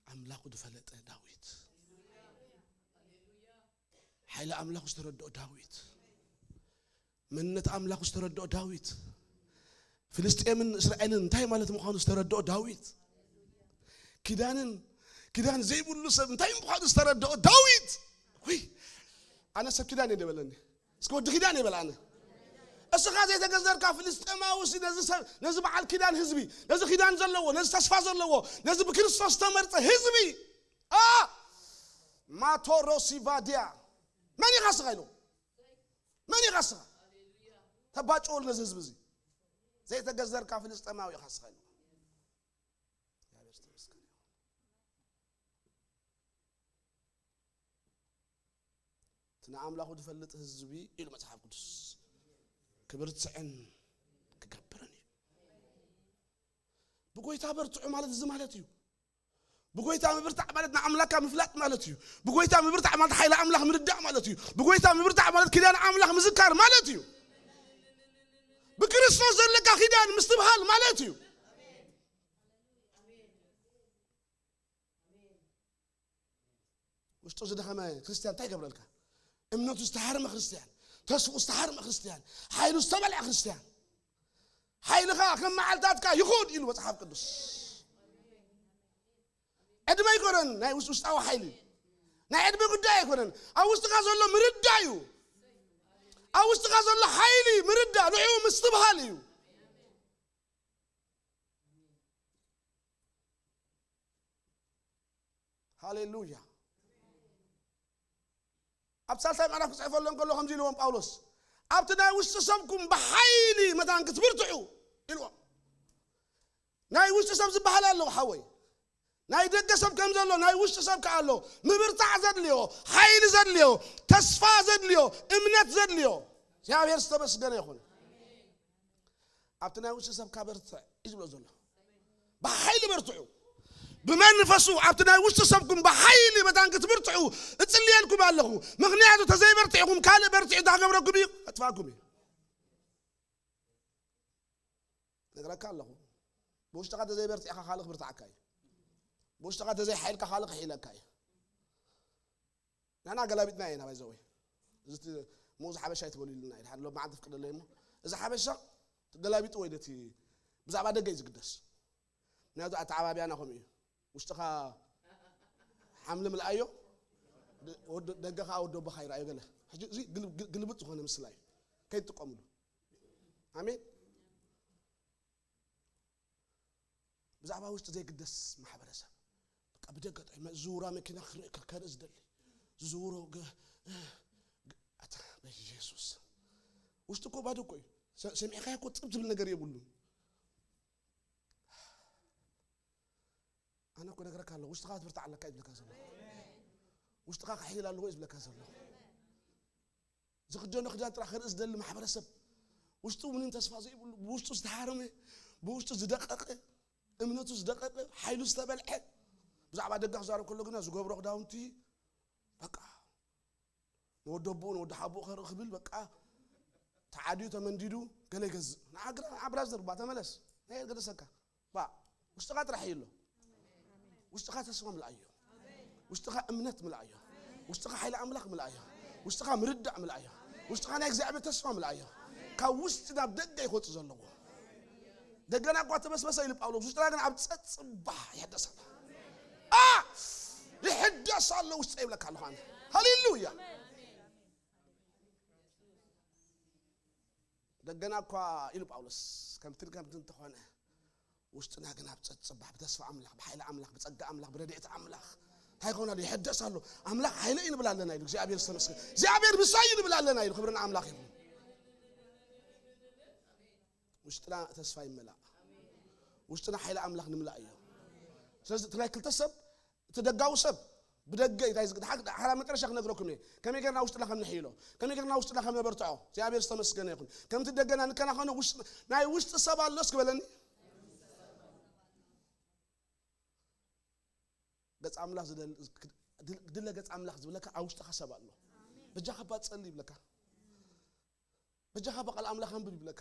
ኣምላኹ ዝፈለጠ ዳዊት፣ ሓይሊ ኣምላኹ ዝተረድኦ ዳዊት፣ መንነት ኣምላኹ ዝተረድኦ ዳዊት፣ ፍልስጤምን እስራኤልን እንታይ ማለት ምዃኑ ዝተረድኦ ዳዊት፣ ኪዳንን ኪዳን ዘይብሉ ሰብ እንታይ ምዃኑ ዝተረድኦ ዳዊት። ውይ ኣነ ሰብ ኪዳን እየ ደበለኒ። እስከ ወዲ ኪዳን እየ በል ኣነ። እስኻ ዘይተገዘርካ ፍልስጤማዊ ሲ ነዚ ሰብ ነዚ በዓል ኪዳን ህዝቢ ነዚ ኪዳን ዘለዎ ነዚ ተስፋ ዘለዎ ነዚ ብክርስቶስ ዝተመርጸ ህዝቢ ኣ ማቶሮሲቫድያ መን ኢኻ እስኻ ኢሉ? መን ኢኻ እስኻ? ተባጭወሉ ነዚ ህዝቢ እዚ ዘይተገዘርካ ፍልስጤማዊ ኢኻ እስኻ ኢሉ። እግዚኣብሔር ዝተመስገነ ይኹን። እቲ ንኣምላኹ ዝፈልጥ ህዝቢ ኢሉ መጽሓፍ ቅዱስ ክብርትዕን ክገብርን እዩ። ብጎይታ በርትዑ ማለት እዚ ማለት እዩ። ብጎይታ ምብርታዕ ማለት ንኣምላካ ምፍላጥ ማለት እዩ። ብጎይታ ምብርታዕ ማለት ሓይሊ ኣምላኽ ምርዳእ ማለት እዩ። ብጎይታ ምብርታዕ ማለት ኪዳን ኣምላኽ ምዝካር ማለት እዩ። ብክርስቶስ ዘለካ ኪዳን ምስትብሃል ማለት እዩ። ውሽጡ ዝደኸመ ክርስትያን እንታይ ይገብረልካ? እምነቱ ዝተሃርመ ክርስትያን፣ ተስፉ ዝተሃርመ ክርስትያን፣ ሓይሉ ዝተበልዐ ክርስትያን። ሓይልኻ ከም መዓልታትካ ይኹን ኢሉ መጽሓፍ ቅዱስ። ዕድመ ኣይኮነን ናይ ውሽጣዊ ሓይሊ፣ ናይ ዕድመ ጉዳይ ኣይኮነን። ኣብ ውሽጥኻ ዘሎ ምርዳእ እዩ። ኣብ ውሽጥኻ ዘሎ ሓይሊ ምርዳእ፣ ንዕኡ ምስትብሃል እዩ። ሃሌሉያ። ኣብ ሳልሳይ ምዕራፍ ክጽሕፈሎም ከሎ ከምዚ ኢልዎም ጳውሎስ፣ ኣብቲ ናይ ውሽጢ ሰብኩም ብሓይሊ መታን ክትብርትዑ ኢልዎም። ናይ ውሽጢ ሰብ ዝበሃል ኣለዎ ሓወይ። ናይ ደገ ሰብ ከም ዘሎ ናይ ውሽጢ ሰብ ከኣ ኣሎ። ምብርታዕ ዘድልዮ፣ ሓይሊ ዘድልዮ፣ ተስፋ ዘድልዮ፣ እምነት ዘድልዮ። እግዚኣብሔር ዝተመስገነ ይኹን። ኣብቲ ናይ ውሽጢ ሰብካ በርትዕ እዩ ዝብሎ ዘሎ። ብሓይሊ በርትዑ። ብመንፈሱ ኣብቲ ናይ ውሽጢ ሰብኩም ብሓይሊ መታን ክትብርትዑ እጽልየልኩም ኣለኹ። ምኽንያቱ ተዘይበርትዕኹም ካልእ በርትዑ እንዳገበረኩም እዩ፣ ኣጥፋእኩም እዩ። ነግረካ ኣለኹ። ብውሽጥኻ ተዘይበርቲዕካ ካልእ ክብርትዓካ እዩ። ብውሽጥኻ ተዘይሓይልካ ካልእ ክሒለካ እዩ። ናና ገላቢጥና ኢና ባይዘወይ። እዚ እቲ ምኡዝ ሓበሻ ኣይትበሉ ኢልና ኢና። ሓደ ሎማዓንቲ ፍቅደለይ እሞ፣ እዚ ሓበሻ ገላቢጡ ወይ ደቲ ብዛዕባ ደገ እዩ ዝግደስ። ምክንያቱ ኣተዓባብያና ከምኡ እዩ። ውሽጥኻ ሓምሊ ምልኣዮ፣ ደ-፣ ወዲ-፣ ደገ ኸዓ ወዲ ኣቦኻ ይረኣዮ ገለ። ሕጂ እዚ ግል-፣ ግል-፣ ግልብጥ ዝኾነ ምስላ እዩ። ከይትጥቀምሉ። ኣሜን። ብዛዕባ ውሽጢ ዘይግደስ ማሕበረሰብ። በቃ ብደገ ጥራይ መ-፣ ዝውራ መኪና ክርኢ ከ-፣ ከርኢ ዝደሊ። ዝዝውሮ ገ-፣ ገ-፣ ኣታ በኢየሱስ። ውሽጢ እኮ ባዶ እኮ እዩ። ሰ-፣ ሰሚዕካዮ እኮ ጽብ ዝብል ነገር የብሉን። ኣነ እኮ ነግረካ ኣለኹ፣ ውሽጥኻ ክትብርታዕ ኣለካ እዩ ዝብለካ ዘሎ። ውሽጥኻ ክሕይል ኣለዎ እዩ ዝብለካ ዘሎ። ዝኽደኖ ክዳን ጥራሕ ክርኢ ዝደሊ ማሕበረሰብ፣ ውሽጡ ምንም ተስፋ ዘይብሉ፣ ብውሽጡ ዝተሃረመ፣ ብውሽጡ ዝደቀቀ፣ እምነቱ ዝደቀቀ፣ ሓይሉ ዝተበልዐ፣ ብዛዕባ ደገ ክዛረብ ከሎ ግና ዝገብሮ ክዳውንቲ በቃ ንወዲ ኣቦኡ ንወዲ ሓቦኡ ከርኢ ክብል በቃ ተዓድዩ ተመንዲዱ ገለ ይገዝእ። ንዓ ግራ-፣ ንዓ ብራዘር ባ ተመለስ። ናይ ገደሰካ። ባ ውሽጥኻ ጥራሕ እዩ ኣሎ። ውሽጥኻ ተስፋ ምልኣዮ። ውሽጥኻ እምነት ምልኣዮ። ውሽጥኻ ሓይሊ ኣምላኽ ምልኣዮ። ውሽጥኻ ምርዳእ ምልኣዮ። ውሽጥኻ ናይ እግዚኣብሔር ተስፋ ምልኣዮ። ካብ ውሽጢ ናብ ደገ ይወጽእ ዘለዎ። ደገና እኳ ተበስበሰ ኢሉ ጳውሎስ፣ ውሽጥና ግን ኣብ ጸጽባሕ ይሕደስ ኣሎ። ኣ! ይሕደስ ኣሎ ውሽጠ ይብለካ ኣለኹ ኣነ። ሃሌሉያ! ደገና እኳ ኢሉ ጳውሎስ፣ ከምትን ከምትን እንተኾነ፣ ውሽጥና ግን ኣብ ጸጽባሕ፣ ብተስፋ ኣምላኽ፣ ብሓይሊ ኣምላኽ፣ ብጸጋ ኣምላኽ፣ ብረድኤት ኣምላኽ፣ እንታይ ይኸውን ኣሎ? ይሕደስ ኣሎ። ኣምላኽ ሓይለ እዩ ንብል ኣለና ኢሉ፣ እግዚኣብሔር ዝተመስገነ። እግዚኣብሔር ምሳይ እዩ ንብል ኣለና ኢሉ፣ ክብሪ ንኣምላኽ ይኹን። ውሽጥና ተስፋ ይመላእ። ውሽጥና ሓይሊ ኣምላኽ ንምልኣዮ። ስለዚ እቲ ናይ ክልተ ሰብ፣ እቲ ደጋዊ ሰብ ብደገ እዩ እንታይ ዝግ-፣ ድሓ-፣ ድሓር ኣብ መጨረሻ ክነግረኩም እየ። ከመይ ጌርና ውሽጥና ከም ንሕይሎ፣ ከመይ ጌርና ውሽጥና ከም ነበርትዖ፣ እግዚኣብሔር ዝተመስገነ ይኹን። ከምቲ ደገና ንከናኸኖ ውሽጥ-፣ ናይ ውሽጢ ሰብ ኣሎ እስኪ በለኒ። ገጽ ኣምላኽ ዝደል-፣ ድል-፣ ድለ ገጽ ኣምላኽ ዝብለካ ኣብ ውሽጥኻ ሰብ ኣሎ። በጃኻ እባ ጸሊ ይብለካ። በጃኻ እባ ቃል ኣምላኽ ኣንብብ ይብለካ።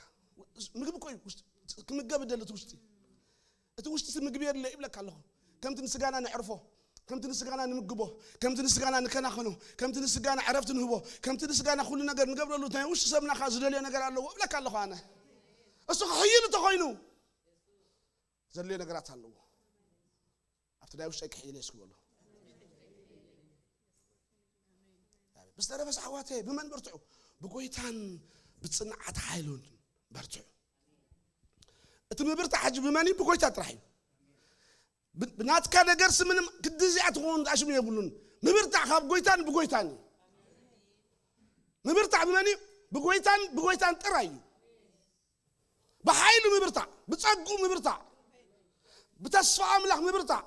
ምግቢ እኮ እዩ ውሽጢ፣ ክምገብ ይደሊ እቲ ውሽጢ። እቲ ውሽጢ ምግቢ የድልዮ ይብለካ ኣለኹ። ከምቲ ንስጋና ነዕርፎ፣ ከምቲ ንስጋና ንምግቦ፣ ከምቲ ንስጋና ንከናኸኖ፣ ከምቲ ንስጋና ዕረፍቲ ንህቦ፣ ከምቲ ንስጋና ኩሉ ነገር ንገብረሉ ናይ ውሽጢ ሰብና ኸዓ ዝደልዮ ነገር ኣለዎ እብለካ ኣለኹ ኣነ። እሱ ክሕይል እንተኾይኑ ዘድልዮ ነገራት ኣለዎ። ኣብቲ ናይ ውሽጠይ ክሕይል እየ እስኪ በሉ። ብዝተረፈስ ኣሕዋተይ ብመን በርትዑ? ብጎይታን ብጽንዓት ሓይሉን በርትዑ። እቲ ምብርታዕ ሕጂ ብመን እዩ? ብጎይታ ጥራሕ እዩ። ብ-፣ ብናትካ ነገርሲ ምንም ግዲ እዚኣ ትኸውን ኣሽሙ የብሉን። ምብርታዕ ካብ ጎይታን ብጎይታን እዩ። ምብርታዕ ብመን እዩ? ብጎይታን ብጎይታን ጥራይ እዩ። ብሓይሉ ምብርታዕ፣ ብጸግኡ ምብርታዕ፣ ብተስፋ ኣምላኽ ምብርታዕ።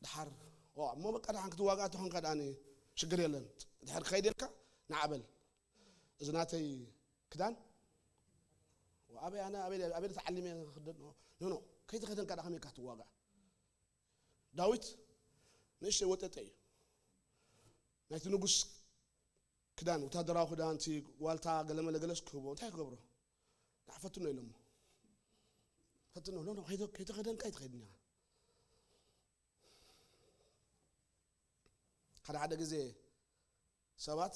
ድሓር፣ ኦ፣ እሞ በቃ ደሓን ክትዋጋእ ተኾንካ ደኣ ሽግር የለን። ድሕር ክኸይድ ኢልካ ንዓ በል። እዚ ናተይ ክዳን፣ ኣበይ ኣነ፣ ኣበይ፣ ኣበይ ተዓሊመ ክኽደን? ኖ፣ ኖ፣ ከይተኸደንካ ደኣ ከመይ ኢልካ ክትዋጋእ? ዳዊት ንእሽተይ ወጠጠ እዩ። ናይቲ ንጉስ ክዳን፣ ወታደራዊ ክዳን፣ እቲ ዋልታ ገለመለ ገለስ ክህቦ፣ እንታይ ክገብሮ? ደኣ ፈትኖ ኢሎሞ። ፈትኖ፣ ኖ፣ ኖ፣ ከይተ-፣ ከይተኸደንካ ኣይትኸይድን ኢኻ። ሓደ ሓደ ግዜ ሰባት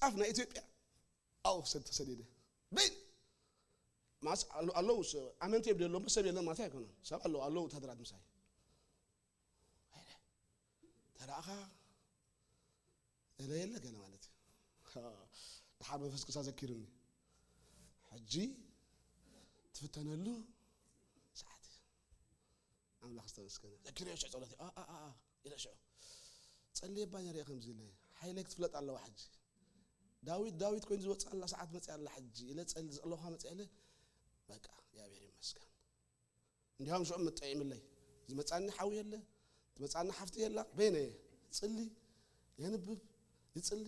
ጫፍ ናይ ኢትዮጵያ ኣብኡ ሰድ ተሰዲደ። በይ ማስ ኣለዉ ኣለዉ፣ ስ- ኣመንቲ የብሉ የለዎም፣ ሰብ የለን ማለት ኣይኮነን። ሰብ ኣለዉ ኣለዉ፣ ወታደራት ምሳይ ተራእኻ እለ የለ ገለ ማለት እዩ። ደሓር መንፈስ ቅዱስ ኣዘኪሩኒ። ሕጂ ትፍተነሉ ሰዓት እዩ። ኣምላኽ ዝተመስገነ። ዘኪረዮ ሽዑ ጸሎት እዩ። ኣ፣ ኣ፣ ኣ፣ ኣ፣ ኢለ ሽዑ ጸልየ እባ ነይረ እየ ከምዚ ኢለ። ሓይለይ ክትፍለጥ ኣለዋ ሕጂ። ዳዊት፣ ዳዊት ኮይኑ ዝወጽእ ኣላ ሰዓት መጽያ ኣላ ሕጂ ኢለ ጸል-፣ ዘለኹ መጽያ ኢለ። በቃ፣ እግዚኣብሔር ይመስገን። እንዲያውም ሽዑ መጠዒምለይ። ዝመጻኒ ሓው የለ፣ ዝመጻኒ ሓፍቲ የላ። በይነ እየ። ጽሊ፣ የንብብ፣ ይጽሊ፣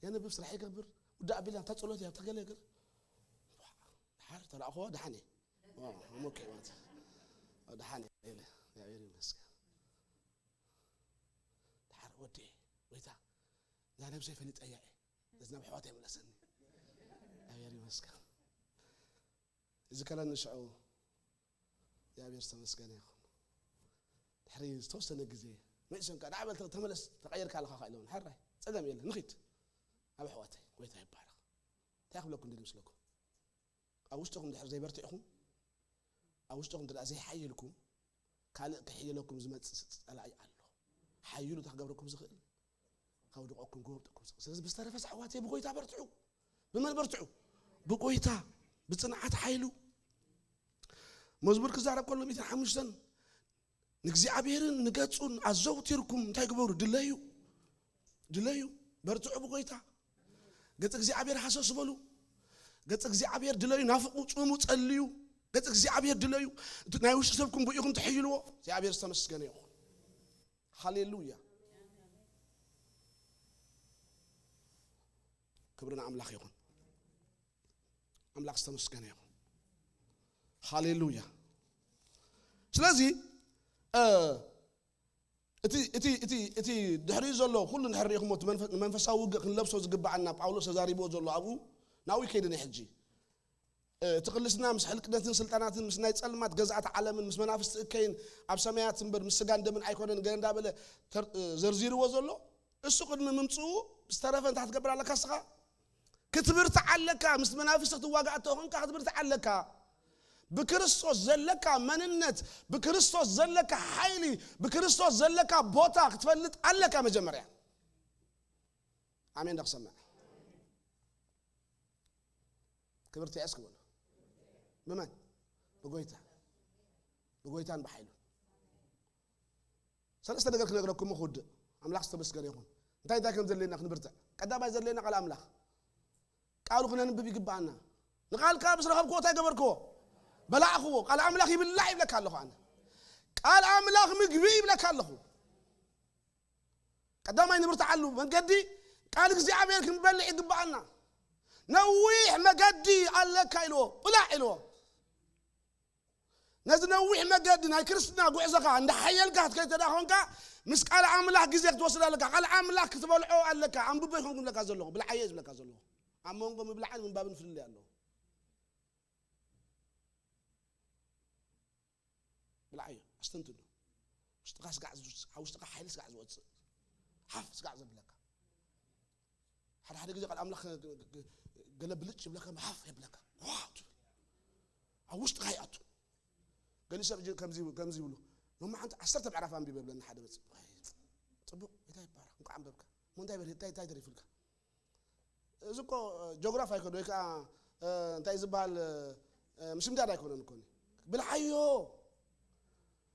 የንብብ፣ ስራሕ ይገብር። ውዳእ ኣቢላ፣ እታ ጸሎት እያ፣ እታ ገለ ገለ። ድሓር ተላእኽዎ፣ ደሓን እየ። ኦ፣ ኦኬ ማለት። ኦ፣ ደሓን እየ፣ ኢለ። እግዚኣብሔር ይመስገን። ድሓር ወዲ፣ ጎይታ፣ እዛ ነብሰይ ፈሊጠያ እየ። ነዚ ናብ ኣሕዋተይ ምለሰኒ። እግዚኣብሔር ይመስገን። እዚ ከለኒ ሽዑ እግዚኣብሔር ዝተመስገነ ይኹን። ድሕሪ ዝተወሰነ ግዜ መሊሶም ከኣ፣ "ደኣ በል ተመለስ፣ ተቐይርካ ኣለኻ" ኢሎም፣ ሕራይ፣ ጸገም የለን፣ ንኺድ። ኣብ ኣሕዋተይ፣ ጎይታ ይባረኽ። እንታይ ክብለኩም ደሊ ምስለኩም? ኣብ ውሽጥኹም ድሕር ዘይበርቲዕኹም፣ ኣብ ውሽጥኹም እንተ ዘይሓይልኩም፣ ካልእ ክሕይለኩም ዝመጽእ ጸላኢ ኣሎ። ሓይሉ እንታይ ክገብረኩም ዝኽእል? ከውድቐኩም፣ ክወብጠኩም ዝኽእል። ስለዚ ብዝተረፈ ኣሕዋተይ ብጎይታ በርትዑ። ብመን በርትዑ? ብጎይታ፣ ብጽንዓት ሓይሉ። መዝሙር ክዛረብ ከሎ ሚእትን ሓሙሽተን ንእግዚኣብሔርን ንገጹን ኣዘውቲርኩም እንታይ ግበሩ? ድለዩ። ድለዩ። በርትዑ ብጎይታ። ገጽ እግዚኣብሔር ሃሰስ በሉ። ገጽ እግዚኣብሔር ድለዩ። ናፍቑ፣ ጽሙ፣ ጸልዩ። ገጽ እግዚኣብሔር ድለዩ። እቲ ናይ ውሽጢ ሰብኩም ብኢኹም ትሕይልዎ። እግዚኣብሔር ዝተመስገነ ይኹን። ሃሌሉያ። ክብሪ ንኣምላኽ ይኹን። ኣምላኽ ዝተመስገነ ይኹን። ሃሌሉያ። ስለዚ፣ እ፣ እቲ፣ እቲ፣ እቲ፣ እቲ ድሕሪኡ ዘሎ ኩሉ እንድሕር ርኢኹሞ፣ እቲ መንፈ-፣ ንመንፈሳዊ ውግእ ክንለብሶ ዝግብኣና፣ ጳውሎስ ተዛሪብዎ ዘሎ ኣብኡ፣ ናብኡ ከይደ ናይ ሕጂ። እ፣ እቲ ቅልስና ምስ ሕልቅነትን ስልጣናትን፣ ምስ ናይ ጸልማት ገዛእቲ ዓለምን፣ ምስ መናፍስቲ እከይን ኣብ ሰማያት እምበር፣ ምስ ስጋን ደምን ኣይኮነን፣ ገለ እንዳበለ ተር-፣ እ፣ ዘርዚርዎ ዘሎ፣ እሱ ቅድሚ ምምጽኡ ዝተረፈ እንታይ ክትገብር ኣለካ? እስኻ ክትብርትዕ ኣለካ። ምስ መናፍስቲ ክትዋጋእ እተኾንካ ክትብርትዕ ኣለካ። ብክርስቶስ ዘለካ መንነት፣ ብክርስቶስ ዘለካ ሓይሊ፣ ብክርስቶስ ዘለካ ቦታ ክትፈልጥ ኣለካ መጀመርያ። ኣሜን ዶ ክሰምዕ? ክብርቲ እስኪ በሉ። ብመን? ብጎይታ። ብጎይታን ብሓይሉን። ሰለስተ ነገር ክነግረኩም ክውድእ። ኣምላኽ ዝተመስገነ ይኹን። እንታይ እንታይ ከም ዘድልየና ክንብርትዕ። ቀዳማይ ዘድልየና ቃል ኣምላኽ። ቃሉ ክነንብብ ይግብኣና። ንቃልካ ምስ ረኸብክዎ እንታይ ገበርክዎ? በላዕክዎ። ቃል ኣምላኽ ይብላዕ ይብለካ ኣለኹ ኣነ። ቃል ኣምላኽ ምግቢ ይብለካ ኣለኹ። ቀዳማይ ንብርትዓሉ መንገዲ ቃል እግዚኣብሔር ክንበልዕ ይግብኣና። ነዊሕ መገዲ ኣለካ ኢልዎ፣ ብላዕ ኢልዎ። ነዚ ነዊሕ መገዲ ናይ ክርስትና ጉዕዞኻ እንዳሓየልካ ክትከይድ እንተ ደኣ ኾንካ፣ ምስ ቃል ኣምላኽ ግዜ ክትወስድ ኣለካ። ቃል ኣምላኽ ክትበልዖ ኣለካ። ኣንብቦ ይኹን ዝብለካ ዘለኹ፣ ብልዓዮ ዝብለካ ዘለኹ። ኣብ መንጎ ምብላዕን ምንባብን ፍልልይ ኣለዎ። ብልዓዮ፣ ኣስተንትኖ። ውሽጥኻ ስጋዕ ዝ-፣ ኣብ ውሽጥኻ ሓይሊ ስጋዕ ዝወጽእ፣ ሓፍ ስጋዕ ዘብለካ። ሓደ ሓደ ግዜ ቃል ኣምላኽ ገ-፣ ገ-፣ ገለ ብልጭ ይብለካ፣ ሓፍ የብለካ። ዋው ትብል። ኣብ ውሽጥኻ ይኣቱ። ገሊኡ ሰብ ጅ-፣ ከምዚ፣ ከምዚ ይብሉ። ሎማዓንቲ ዓሰርተ ምዕራፍ ኣንቢበ ይብለኒ ሓደ መጽእ። ጽቡቕ፣ ጌታ ይባረኽ። እንኳዕ ኣንበብካ። እሞ እንታይ በል-፣ እንታይ፣ እንታይ ተሪፉልካ? እዚ እኮ ጀግራፍ ኣይኮነ፣ ወይ ከዓ፣ እ፣ እንታይ ዝበሃል፣ እ፣ ምስምዳድ ኣይኮነን እኮ። ብልዓዮ።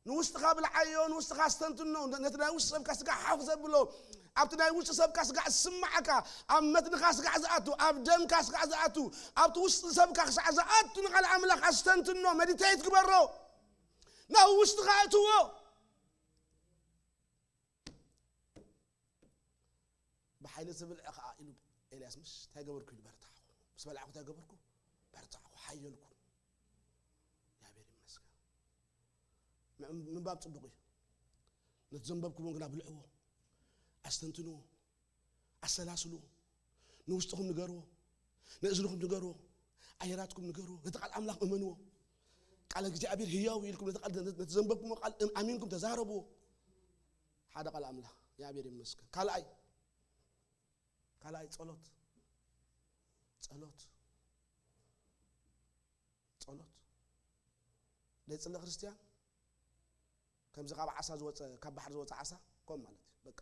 ንውሽጥኻ ብልዓዮ፣ ንውሽጥኻ ኣስተንትኖ። ነቲ ናይ ውሽጢ ሰብካ ስጋዕ ሓፍ ዘብሎ፣ ኣብቲ ናይ ውሽጢ ሰብካ ስጋዕ ዝስማዓካ፣ ኣብ መትንኻ ስጋዕ ዝኣቱ፣ ኣብ ደምካ ስጋዕ ዝኣቱ፣ ኣብቲ ውሽጢ ሰብካ ክሳዕ ዝኣቱ ንቓል ኣምላኽ ኣስተንትኖ፣ መዲቴት ግበሮ። ናብ ውሽጥኻ እትዎ። ብሓይሊ ዝብልዕ ኸዓ ኢሉ ኤልያስ፣ ምስ እንታይ ገበርኩ ኢሉ በርታዕኩ። ምስ በላዕኩ እንታይ ገበርኩ? በርታዕኩ፣ ሓየልኩ። እግዚኣብሔር ይመስገን። ም-፣ ምንባብ ጽቡቕ እዩ። ነቲ ዘንበብኩሞ ግና ብልዕዎ፣ ኣስተንትንዎ፣ ኣሰላስልዎ። ንውሽጥኹም ንገርዎ፣ ንእዝንኹም ንገርዎ፣ ኣየራትኩም ንገርዎ። ነቲ ቃል ኣምላኽ እመንዎ። ቃል እግዚኣብሔር ህያው ኢልኩም ነቲ ቃል፣ ነቲ ዘንበብኩሞ ቃል እም-፣ ኣሚንኩም ተዛረብዎ። ሓደ ቃል ኣምላኽ፣ እግዚኣብሔር ይመስገን። ካልኣይ፣ ካልኣይ ጸሎት። ጸሎት፣ ጸሎት ዘይጽሊ ክርስትያን ከምዚ ካብ ዓሳ ዝወፀ፣ ካብ ባሕሪ ዝወፀ ዓሳ ከም ማለት እዩ። በቃ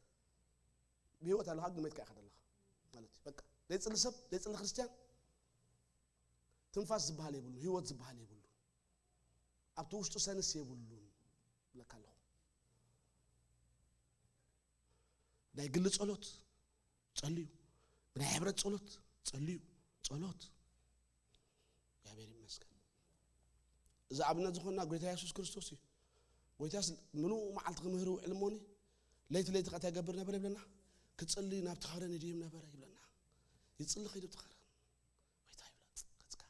ብህይወት ኣለኻ ግን መይትካ ኢኻ ዘለኻ ማለት እዩ። በቃ ዘይጽሊ ሰብ፣ ዘይጽሊ ክርስትያን ትንፋስ ዝበሃል የብሉ፣ ህይወት ዝበሃል የብሉ። ኣብቲ ውሽጡ ሰንስ የብሉን ብለካ ኣለኹ። ናይ ግሊ ጸሎት ጸልዩ፣ ብናይ ሕብረት ጸሎት ጸልዩ፣ ጸሎት። እግዚኣብሔር ይመስገን። እዚ ኣብነት ዝኾንና ጎይታ የሱስ ክርስቶስ እዩ። ጎይታስ ምሉእ መዓልቲ ክምህር ውዕል እሞኒ፣ ለይቲ ለይቲ ከ እንታይ ይገብር ነበር ይብለና? ክጽሊ ናብቲ ኸረን ይድይብ ነበረ ይብለና። ይጽሊ ከይዱ ኣብቲ ኸረን። ጎይታ ይብላ፣ ከጽካ።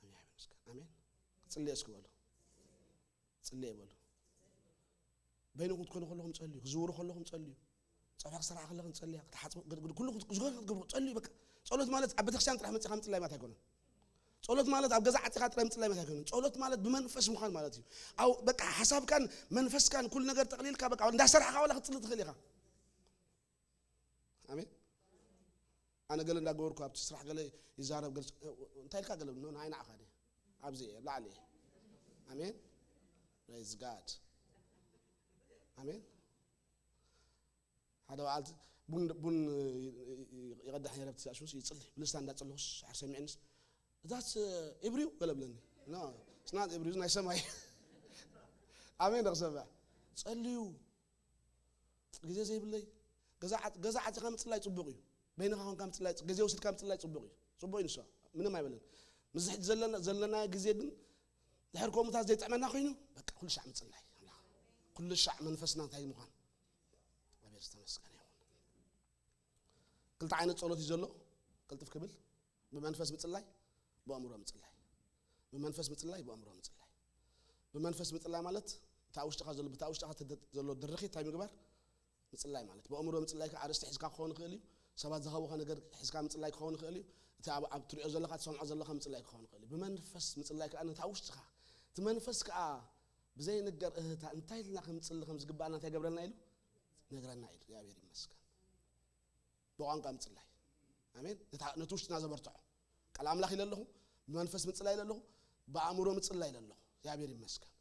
ኣሜን፣ ይመስገን። ኣሜን። ክጽሊ እስኪ በሉ። ጽሊ በሉ። በይንኹም ክትኮኑ ከለኹም ጸልዩ፣ ክዝውሩ ከለኹም ጸልዩ። ጸብሒ ክሰርሓ ከለኹም ጸልያ፣ ክትሓጽቡ፣ ግድ-፣ ግድ-፣ ኩሉ ክት-፣ ዝገበረ ክትገብሩ ጸልዩ። በቃ ጸሎት ማለት ኣብ ቤተክርስትያን ጥራሕ መጺኻ ምጽላይ ማለት ኣይኮነን። ጸሎት ማለት ኣብ ገዛ ዓጺኻ ጥራሕ ምጽላይ ማለት ኣይኮነን። ጸሎት ማለት ብመንፈስ ምዃን ማለት እዩ። ኣብ በቃ ሓሳብካን መንፈስካን ኩሉ ነገር ጠቕሊልካ በቃ እንዳሰራሕካ ዋላ ክትጽሊ ትኽእል ኢኻ። ኣሜን። ኣነ ገለ እንዳገበርኩ ኣብቲ ስራሕ ገለ ይዛረብ፣ ገለ እንታይ ኢልካ ገለ፣ ኖ፣ ንዓይ ንዓኻ ድየ? ኣብዚ እየ፣ ኣብ ላዕሊ እየ። ኣሜን። Praise God። ኣሜን። ሓደ በዓል ቡን፣ ቡን ይቐዳሕ ነይረ፣ ኣብቲ ሻሽንስ ይጽሊ፣ ብልስታ እንዳጸለኹስ፣ ሓር ሰሚዕንስ፣ "እዛስ ኤብሪው?" ገለ ብለኒ። No, it's not ኤብሪው፣ ናይ ሰማይ። ኣሜን። ደኽሰባ ጸልዩ። ግዜ ዘይብለይ፣ ገዛ ዓጽ-፣ ገዛ ዓጺኻ ምጽላይ ጽቡቕ እዩ። በይንኻ ኾንካ ምጽላይ ጽ-፣ ግዜ ወሲድካ ምጽላይ ጽቡቕ እዩ። ጽቡቕ እዩ ንሱ። ምንም ኣይበለን። ምስዚ ሕጂ ዘለና፣ ዘለናዮ ግዜ ግን ድሕር ከምኡታት ዘይጥዕመና ኮይኑ፣ በቃ ኩሉ ሻዕ ምጽላይ። ኩሉ ሻዕ መንፈስና እንታይ ምዃን። እግዚኣብሔር ዝተመስገነ ይኹን። ክልተ ዓይነት ጸሎት እዩ ዘሎ። ቅልጥፍ ክብል፣ ብመንፈስ ምጽላይ፣ ብኣእምሮ ምጽላይ። ብመንፈስ ምጽላይ፣ ብኣእምሮ ምጽላይ። ብመንፈስ ምጽላይ ማለት እታ ውሽጥኻ ዘሎ፣ ብታ ውሽጥኻ ትደ-፣ ዘሎ ድርኺት እንታይ ምግባር? ምጽላይ ማለት። ብኣእምሮ ምጽላይ ከኣ ኣርእስቲ ሒዝካ ክኸውን ይኽእል እዩ። ሰባት ዝሃቡኻ ነገር ሒዝካ ምጽላይ ክኸውን ይኽእል እዩ። እቲ ኣብ፣ ኣብ ትሪኦ ዘለኻ፣ ትሰምዖ ዘለኻ ምጽላይ ክኸውን ይኽእል እዩ። ብመንፈስ ምጽላይ ከኣ ነታ ውሽጥኻ፣ እቲ መንፈስ ከኣ ብዘይንገር እህታ እንታይ ኢልና ከምጽሊ ከም ዝግባኣና እንታይ ገብረልና ኢሉ? ነግረና ኢሉ። እግዚኣብሔር ይመስገን። ብቋንቋ ምጽላይ። ኣሜን። ነታ፣ ነቲ ውሽጥና ዘበርትዖ። ቃል ኣምላኽ ኢለ ኣለኹ፣ ብመንፈስ ምጽላይ ኢለ ኣለኹ፣ ብኣእምሮ ምጽላይ ኢለ ኣለኹ። እግዚኣብሔር ይመስገን።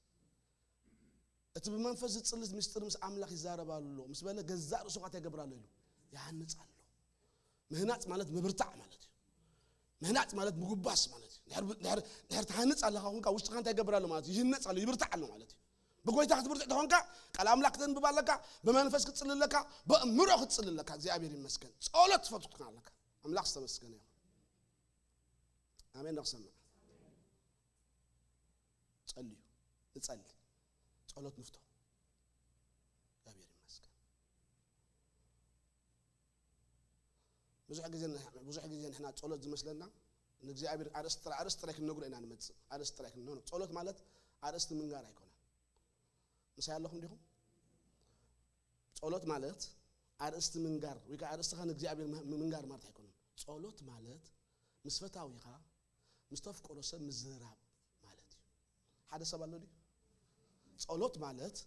እቲ ብመንፈስ ዝጽሊ ምስጢር ምስ ኣምላኽ ይዛረብ ኣሎ ምስ በለ፣ ገዛእ ርእሱ ኸኣ እንታይ ይገብር ኣሎ ኢሉ? ይሃንጽ ኣሎ። ምህናጽ ማለት ምብርታዕ ማለት እዩ። ምህናጽ ማለት ምጉባስ ማለት እዩ። ድሕር፣ ድሕር፣ ድሕር ትሃንጽ ኣለኻ ኹንካ፣ ውሽጥኻ እንታይ ይገብር ኣሎ ማለት እዩ? ይህነጽ ኣሎ፣ ይብርታዕ ኣሎ ማለት እዩ። ብጎይታ ክትብርትዕ ተኾንካ፣ ቃል ኣምላኽ ክተንብብ ኣለካ፣ ብመንፈስ ክትጽሊ ኣለካ፣ ብኣእምሮ ክትጽሊ ኣለካ። እግዚኣብሔር ይመስገን። ጸሎት ትፈቱ ክትኮን ኣለካ። ኣምላኽ ዝተመስገነ ይኹን። ኣሜን። ንኽሰምዕ። ጸልዩ። ንጸሊ። ጸሎት ንፍቶ። እግዚኣብሔር ይመስገን። ብዙሕ ግዜ ንሕ-፣ ብዙሕ ግዜ ንሕና ጸሎት ዝመስለና ንእግዚኣብሔር ኣርእስቲ ጥራይ፣ ኣርእስቲ ጥራይ ክንነግሮ ኢና ንመጽእ። ኣርእስቲ ጥራይ ክን-፣ ኖ፣ ኖ። ጸሎት ማለት ኣርእስቲ ምንጋር ኣይኮነን። ምሳይ ኣለኹም ዲኹም? ጸሎት ማለት ኣርእስቲ ምንጋር ወይ ከኣ ኣርእስትኻ ንእግዚኣብሔር ም-፣ ምንጋር ማለት ኣይኮነን። ጸሎት ማለት ምስ ፈታዊኻ፣ ምስ ተፍቅሮ ሰብ ምዝርራብ ማለት እዩ። ሓደ ሰብ ኣሎ ድዩ? ጸሎት ማለት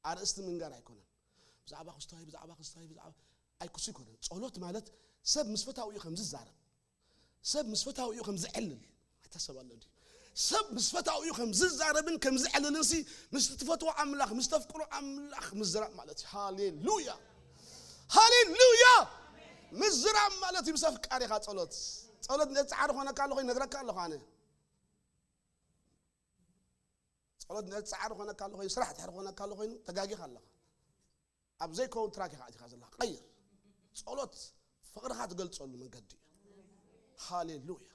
ኣርእስቲ ምንጋር ኣይኮነን። ብዛዕባ ክስታይ፣ ብዛዕባ ክስታይ፣ ብዛዕባ ኣይኩሱ ኣይኮነን። ጸሎት ማለት ሰብ ምስ ፈታዊኡ ከም ዝዛረብ፣ ሰብ ምስ ፈታዊኡ ከም ዝዕልል፣ ኣታ ሰብ ኣሎ ድዩ? ሰብ ምስ ፈታዊኡ ከም ዝዛረብን ከም ዝዕልልን ሲ፣ ምስ ትፈትዎ ኣምላኽ፣ ምስ ተፍቅሮ ኣምላኽ ምዝራብ ማለት እዩ። ሃሌሉያ! ሃሌሉያ! ምዝራብ ማለት እዩ ምስ ኣፍቃሪኻ ጸሎት። ጸሎት ነቲ ጻዕሪ ኾነካ ኣሎ ኮይኑ ነግረካ ኣለኹ ኣነ። ጸሎት ነቲ ጻዕሪ ኾነካ ኣሎ ኮይኑ፣ ስራሕ ድሕሪ ኾነካ ኣሎ ኮይኑ፣ ተጋጊኻ ኣለኻ። ኣብ ዘይከውን ትራክ ኢኻ ኣቲኻ ዘለኻ። ቀይር። ጸሎት ፍቕርኻ ትገልጸሉ መንገዲ እዩ። ሃሌሉያ።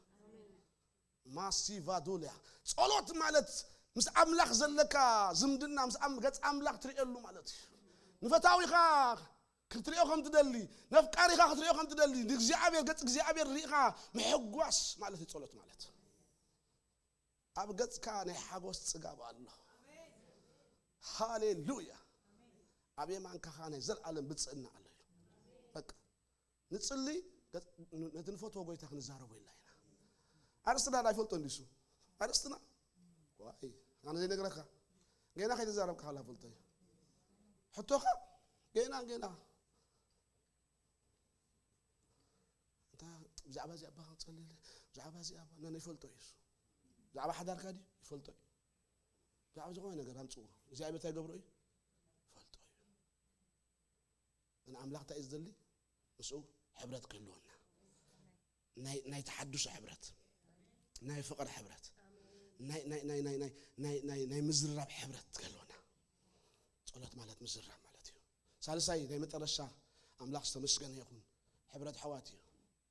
ማሲቫዶልያ። ጸሎት ማለት ምስ ኣምላኽ ዘለካ ዝምድና፣ ምስ ኣም-፣ ገጽ ኣምላኽ ትርእየሉ ማለት እዩ። ንፈታዊኻ ክትርእዮ ከም ትደሊ፣ ነፍቃሪኻ ክትርእዮ ከም ትደሊ፣ ንእግዚኣብሔር፣ ገጽ እግዚኣብሔር ርኢኻ ምሕጓስ ማለት እዩ ጸሎት ማለት። ኣብ ገጽካ ናይ ሓጎስ ጽጋብ ኣሎ። ሃሌሉያ። ኣብ የማንካ ኸኣ ናይ ዘለኣለም ብጽእና ኣሎ ኢሉ። በቃ። ንጽሊ፣ ገጽ-፣ ን-፣ ነቲ ንፈትዎ ጎይታ ክንዛረቦ ኢልና ኢና። ኣርእስትና ዶ ኣይፈልጦ እንዲሱ? ኣርእስትና? ዋይ፣ ኣነ ዘይነግረካ። ገና ከይተዛረብካ ከላ ፈልጦ እዩ። ሕቶኻ? ገና፣ ገና። እንታ ብዛዕባ እዚ ኣባኻ ክጸልየለ፣ ብዛዕባ እዚ ኣባ-፣ ነ-፣ ነ-፣ ይፈልጦ እዩ እሱ። ብዛዕባ ሓዳርካ ድዩ? ይፈልጦ እዩ። ብዛዕባ ዝኾነ ነገር ኣምጽእዎ። እግዚኣብሔር እንታይ ይገብሮ እዩ? ይፈልጦ እዩ። ግን ኣምላኽ እንታይ እዩ ዝደሊ? ምስኡ ሕብረት ክህልወና። ናይ፣ ናይ ተሓድሶ ሕብረት፣ ናይ ፍቕሪ ሕብረት፣ ናይ፣ ናይ፣ ናይ፣ ናይ፣ ናይ፣ ናይ፣ ናይ፣ ናይ ምዝርራብ ሕብረት ክህልወና። ጸሎት ማለት ምዝርራብ ማለት እዩ። ሳልሳይ ናይ መጨረሻ ኣምላኽ ዝተመስገነ ይኹን፣ ሕብረት ኣሕዋት እዩ።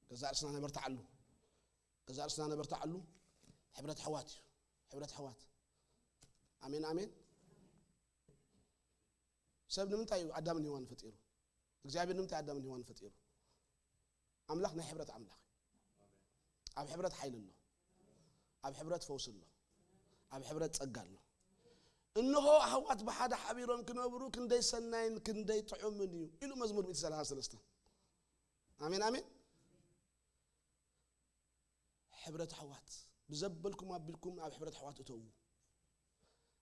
ገዛ ርእስና ነበርትዓሉ፣ ገዛ ርእስና ነበርትዓሉ። ሕብረት ኣሕዋት እዩ፣ ሕብረት ኣሕዋት። ኣሜን፣ ኣሜን። ሰብ ንምንታይ እዩ ኣዳምን ሄዋን ፈጢሩ? እግዚኣብሔር ንምንታይ ኣዳምን ሄዋን ፈጢሩ? ኣምላኽ ናይ ሕብረት ኣምላኽ እዩ። ኣብ ሕብረት ሓይሊ ኣሎ። ኣብ ሕብረት ፈውሲ ኣሎ። ኣብ ሕብረት ጸጋ ኣሎ። እንሆ ኣሕዋት ብሓደ ሓቢሮም ክነብሩ ክንደይ ሰናይን ክንደይ ጥዑምን እዩ ኢሉ መዝሙር ሚእቲ ሰላሳ ሰለስተ። ኣሜን፣ ኣሜን። ሕብረት ኣሕዋት ብዘበልኩም ኣቢልኩም ኣብ ሕብረት ኣሕዋት እተዉ።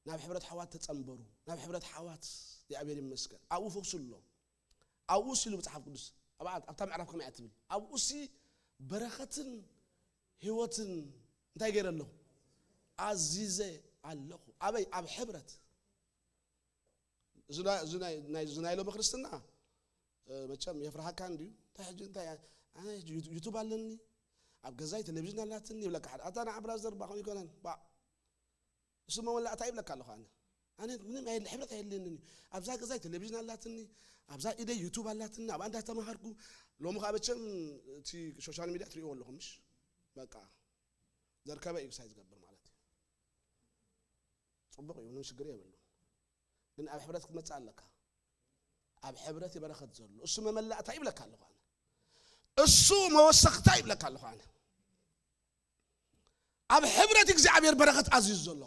ናብ ሕብረት ኣሕዋት ተጸንበሩ። ናብ ሕብረት ኣሕዋት እግዚኣብሔር ይመስገን። ኣብኡ ፈውሲ ኣሎ። ኣብኡ ሲሉ መጽሓፍ ቅዱስ ኣብ-፣ ኣብታ ምዕራፍ ከመይ እያ ትብል? ኣብኡ ሲ በረኸትን ህይወትን እንታይ ገይረ ኣለኹ? ኣዚዘ ኣለኹ። ኣበይ? ኣብ ሕብረት። እዚ ናይ፣ እዚ ናይ፣ ናይ፣ እዚ ናይ ሎሚ ክርስትና፣ እ፣ መቸም የፍርሃካ እንድዩ። እንታይ ሕጂ፣ እንታይ፣ ኣነ ሕጂ ዩቱ-፣ ዩቱብ ኣለኒ፣ ኣብ ገዛይ ቴሌቪዥን ኣላትኒ ይብለካ ሓደ። ኣታ ንዓ ብራዘር፣ ባ ከምኡ ይኮነን፣ ባ። እሱ መወላእታ ይብለካ ኣለኹ ኣነ። ኣነ ምንም ኣየለ-፣ ሕብረት ኣየድልየንን እዩ። ኣብዛ ገዛይ ቴሌቪዥን ኣላትኒ፣ ኣብዛ ኢደይ ዩቱብ ኣላትኒ፣ ኣብኣ እንዳተማሃርኩ። ሎሚ ከዓ መቸም እቲ ሶሻል ሚድያ ትርእይዎ ኣለኹም፣ ምሽ? በቃ፣ ዘርከበ እዩ ክሳይ ዝገብር ማለት እዩ። ጽቡቕ እዩ፣ ምንም ሽግር የብሉን። ግን ኣብ ሕብረት ክትመጽእ ኣለካ። ኣብ ሕብረት እዩ በረኸት ዘሎ። እሱ መመላእታ ይብለካ ኣለኹ ኣነ። እሱ መወሰኽታ ይብለካ ኣለኹ ኣነ። ኣብ ሕብረት እግዚኣብሔር በረኸት ኣዚዙ ዘሎ።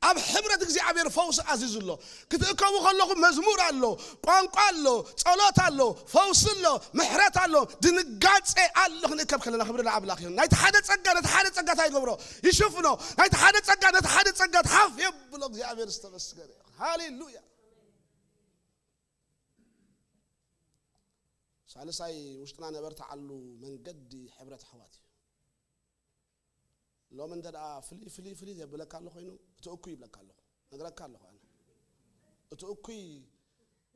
ኣብ ሕብረት እግዚኣብሔር ፈውሲ ኣዚዙ ኣሎ። ክትእከቡ ከለኹም መዝሙር ኣሎ፣ ቋንቋ ኣሎ፣ ጸሎት ኣሎ፣ ፈውሲ ኣሎ፣ ምሕረት ኣሎ፣ ድንጋጼ ኣሎ። ክንእከብ ከለና ክብሪ ንኣምላኽ ይሁን። ናይቲ ሓደ ጸጋ ነቲ ሓደ ጸጋ እንታይ ይገብሮ? ይሽፍኖ። ናይቲ ሓደ ጸጋ ነቲ ሓደ ጸጋ ሓፍ የብሎ። እግዚኣብሔር ዝተመስገነ ይሁን። ሃሌሉያ። ሳልሳይ ውሽጥና ነበርትዓሉ መንገዲ ሕብረት ኣሕዋት እዩ። ሎሚ እንተ ደኣ ፍልይ፣ ፍልይ፣ ፍልይ ዘብለካ ኣሎ ኮይኑ፣ እቲ እኩይ ይብለካ ኣለኹ። ነግረካ ኣለኹ ኣነ። እቲ እኩይ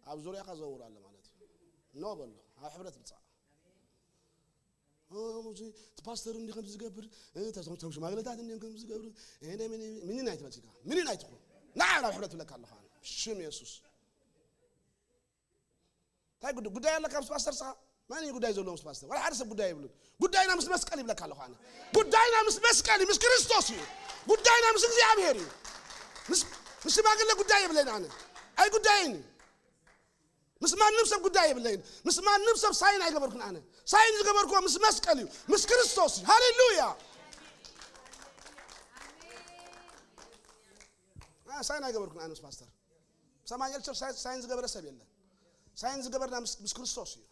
ኣብ ዙርያኻ ዘውር ኣሎ ማለት እዩ። ኖ በሎ፣ ኣብ ሕብረት ምጻእ። እ፣ እዚ እቲ ፓስተር እንዲ ከምዚ ዝገብር፣ እ፣ እቶም፣ እቶም ሽማግለታት እንዲ ከምዚ ዝገብር፣ እ፣ ናይ ሚኒ-፣ ሚኒን ኣይትበል ኢኻ። ሚኒን ኣይትኹን። ንዓ ናብ ሕብረት ብለካ ኣለኹ ኣነ። ሽም የሱስ። እንታይ ጉድ-፣ ጉዳይ ኣለካ ምስ ፓስተር ስኻ? መን እዩ ጉዳይ ዘለዎ ምስ ፓስተር? ዋላ ሓደ ሰብ ጉዳይ የብሉን። ጉዳይና ምስ መስቀል ይብለካ ኣለኹ ኣነ። ጉዳይና ምስ መስቀል እዩ፣ ምስ ክርስቶስ እዩ። ጉዳይና ምስ እግዚኣብሔር እዩ። ምስ፣ ምስ ሽማግለ ጉዳይ የብለይን ኣነ። ኣይ ጉዳይን እዩ። ምስ ማንም ሰብ ጉዳይ የብለይን። ምስ ማንም ሰብ ሳይን ኣይገበርኩን ኣነ። ሳይን ዝገበርኩዎ ምስ መስቀል እዩ፣ ምስ ክርስቶስ እዩ። ሃሌሉያ። አ፣ ሳይን ኣይገበርኩን ኣነ ምስ ፓስተር። ሰማንያ ቸርች ሳይን፣ ሳይን ዝገበረ ሰብ የለን። ሳይን ዝገበርና ምስ፣ ምስ ክርስቶስ እዩ።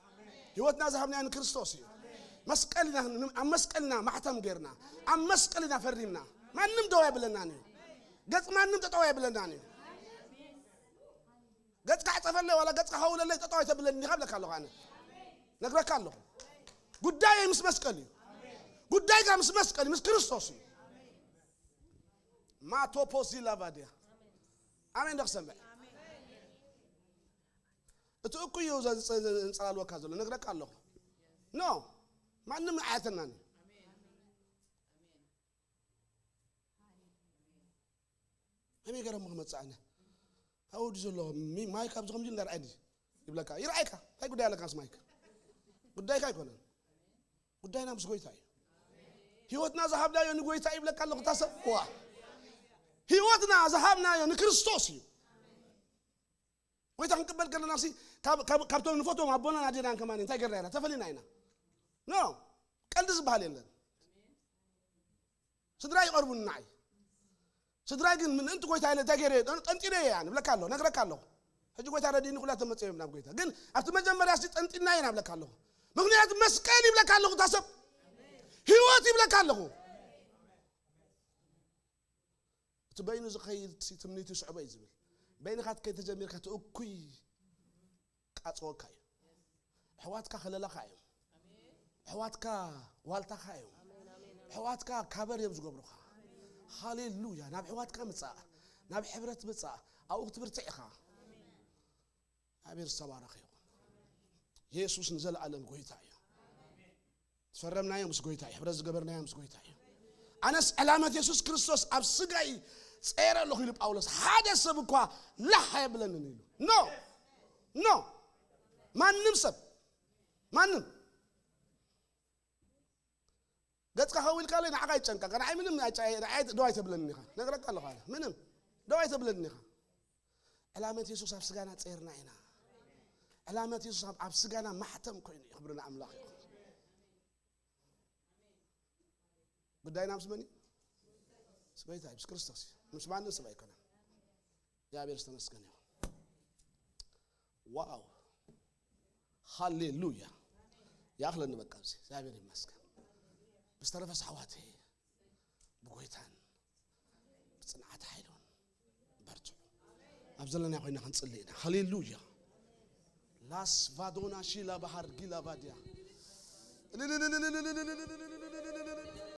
ህይወትና ዝሃብናዮ ንክርስቶስ እዩ። መስቀል ኢና፣ ኣብ መስቀልና ማሕተም ጌርና፣ ኣብ መስቀልና ፈሪምና። ማንም ደው ኣይብለናን እዩ። ገጽ ማንም ጠጠው ኣይብለናን እዩ። ገጽካ ዕጸፈለይ ዋላ ገጽካ ከውለለይ ጠጠው ኣይተብለኒ ኢኻ ብለካ ኣለኹ ኣነ። ነግረካ ኣለኹ። ጉዳየይ ምስ መስቀል እዩ። ጉዳይካ ምስ መስቀል እዩ፣ ምስ ክርስቶስ እዩ። ማቶፖዚ ላቫድያ። ኣሜን ዶ ክሰምዕ? እቲ እኩይ እዩ ዘንጸ-፣ ዘንጸላልወካ ዘሎ፣ ነግረካ ኣለኹ። ኖ፣ ማንም ኣያተናን እዩ። ከመይ ገይሮም ክመጽእ ኣነ? ኣብኡ ድዩ ዘሎ? ሚ-፣ ማይክ ኣብዚ ከምዚ እንዳርኣየኒ ይብለካ። ይርኣየካ። እንታይ ጉዳይ ኣለካ ምስ ማይክ? ጉዳይካ ኣይኮነን። ጉዳይና ምስ ጎይታ እዩ። ህይወትና ዝሃብናዮ ንጎይታ እዩ ይብለካ ኣለኹ። ታሰብዋ። ህይወትና ዝሃብናዮ ንክርስቶስ እዩ። ጎይታ ክንቅበል ከለና ሲ ካብ፣ ካብ፣ ካብቶም ንፈትዎም ኣቦናን ኣዴናን ከማን እንታይ ገርና ኢና? ተፈሊና ኢና። ኖ፣ ቀልዲ ዝበሃል የለን። ስድራ ይቐርቡኒ ንዓይ። ስድራይ ግን ምእንቲ ጎይታ ኢለ እንታይ ገይረ? ጠን-፣ ጠንጢነ እየ ኣነ፣ እብለካ ኣለኹ፣ ነግረካ ኣለኹ። ሕጂ ጎይታ ረዲእኒ፣ ኩላቶም መጽዮም እዮም ናብ ጎይታ። ግን ኣብቲ መጀመርያ ሲ ጠንጢና ኢና እብለካ ኣለኹ። ምኽንያቱ መስቀል ይብለካ ኣለኹ፣ እታ ሰብ ህይወት ይብለካ ኣለኹ። እቲ በይኑ ዝኸይድ ሲ ትምኒቱ ይስዕቦ እዩ ዝብል። በይንኻ ከይተጀሚርካ እቲ እኩይ ቃጽወካ እዩ። ኣሕዋትካ ከለላኻ እዮም። ኣሕዋትካ ዋልታኻ እዮም። ኣሕዋትካ ካቨር እዮም ዝገብሩኻ። ሃሌሉያ። ናብ ኣሕዋትካ ምጻእ፣ ናብ ሕብረት ምጻእ። ኣብኡ ክትብርትዕ ኢኻ። እግዚኣብሔር ዝተባረኸ ይኹን። የሱስ ንዘለኣለም ጎይታ እዩ። ዝፈረምናዮ ምስ ጎይታ እዩ። ሕብረት ዝገበርናዮ ምስ ጎይታ እዩ። ኣነስ ዕላመት የሱስ ክርስቶስ ኣብ ስጋይ ጸይረ ኣለኹ ኢሉ ጳውሎስ፣ ሓደ ሰብ እኳ ላሕ ኣየብለንን ኢሉ። ኖ፣ ኖ። ማንም ሰብ፣ ማንም ገጽካ ከው ኢልካ ለይ ንዓኻ ይጨንቀካ። ንዓይ ምንም ኣይጨ-፣ ንዓይ ደው ኣይተብለኒ ኢኻ። ነግረካ ኣለኹ ኣነ። ምንም ደው ኣይተብለኒ ኢኻ። ዕላመት የሱስ ኣብ ስጋና ጸይርና ኢና። ዕላመት የሱስ ኣብ፣ ኣብ ስጋና ማሕተም ኮይኑ እዩ። ክብሪ ንኣምላኽ ይኹን። ጉዳይና ምስ መን እዩ? ምስ ጎይታ እዩ፣ ምስ ክርስቶስ እዩ። ምስ ማንም ሰብ ኣይኮነን። እግዚኣብሔር ዝተመስገነ ይኹን። ዋው፣ ሃሌሉያ። ይኣኽለኒ በቃ፣ እዚ እግዚኣብሔር ይመስገን። ብዝተረፈስ ኣሕዋተይ፣ ብጎይታን ብጽንዓት ሓይሉን በርትዑ። ኣብ ዘለና ኮይና ክንጽሊ ኢና። ሃሌሉያ። ላስ ቫዶና ሺላ ባህር ጊላ ቫዲያ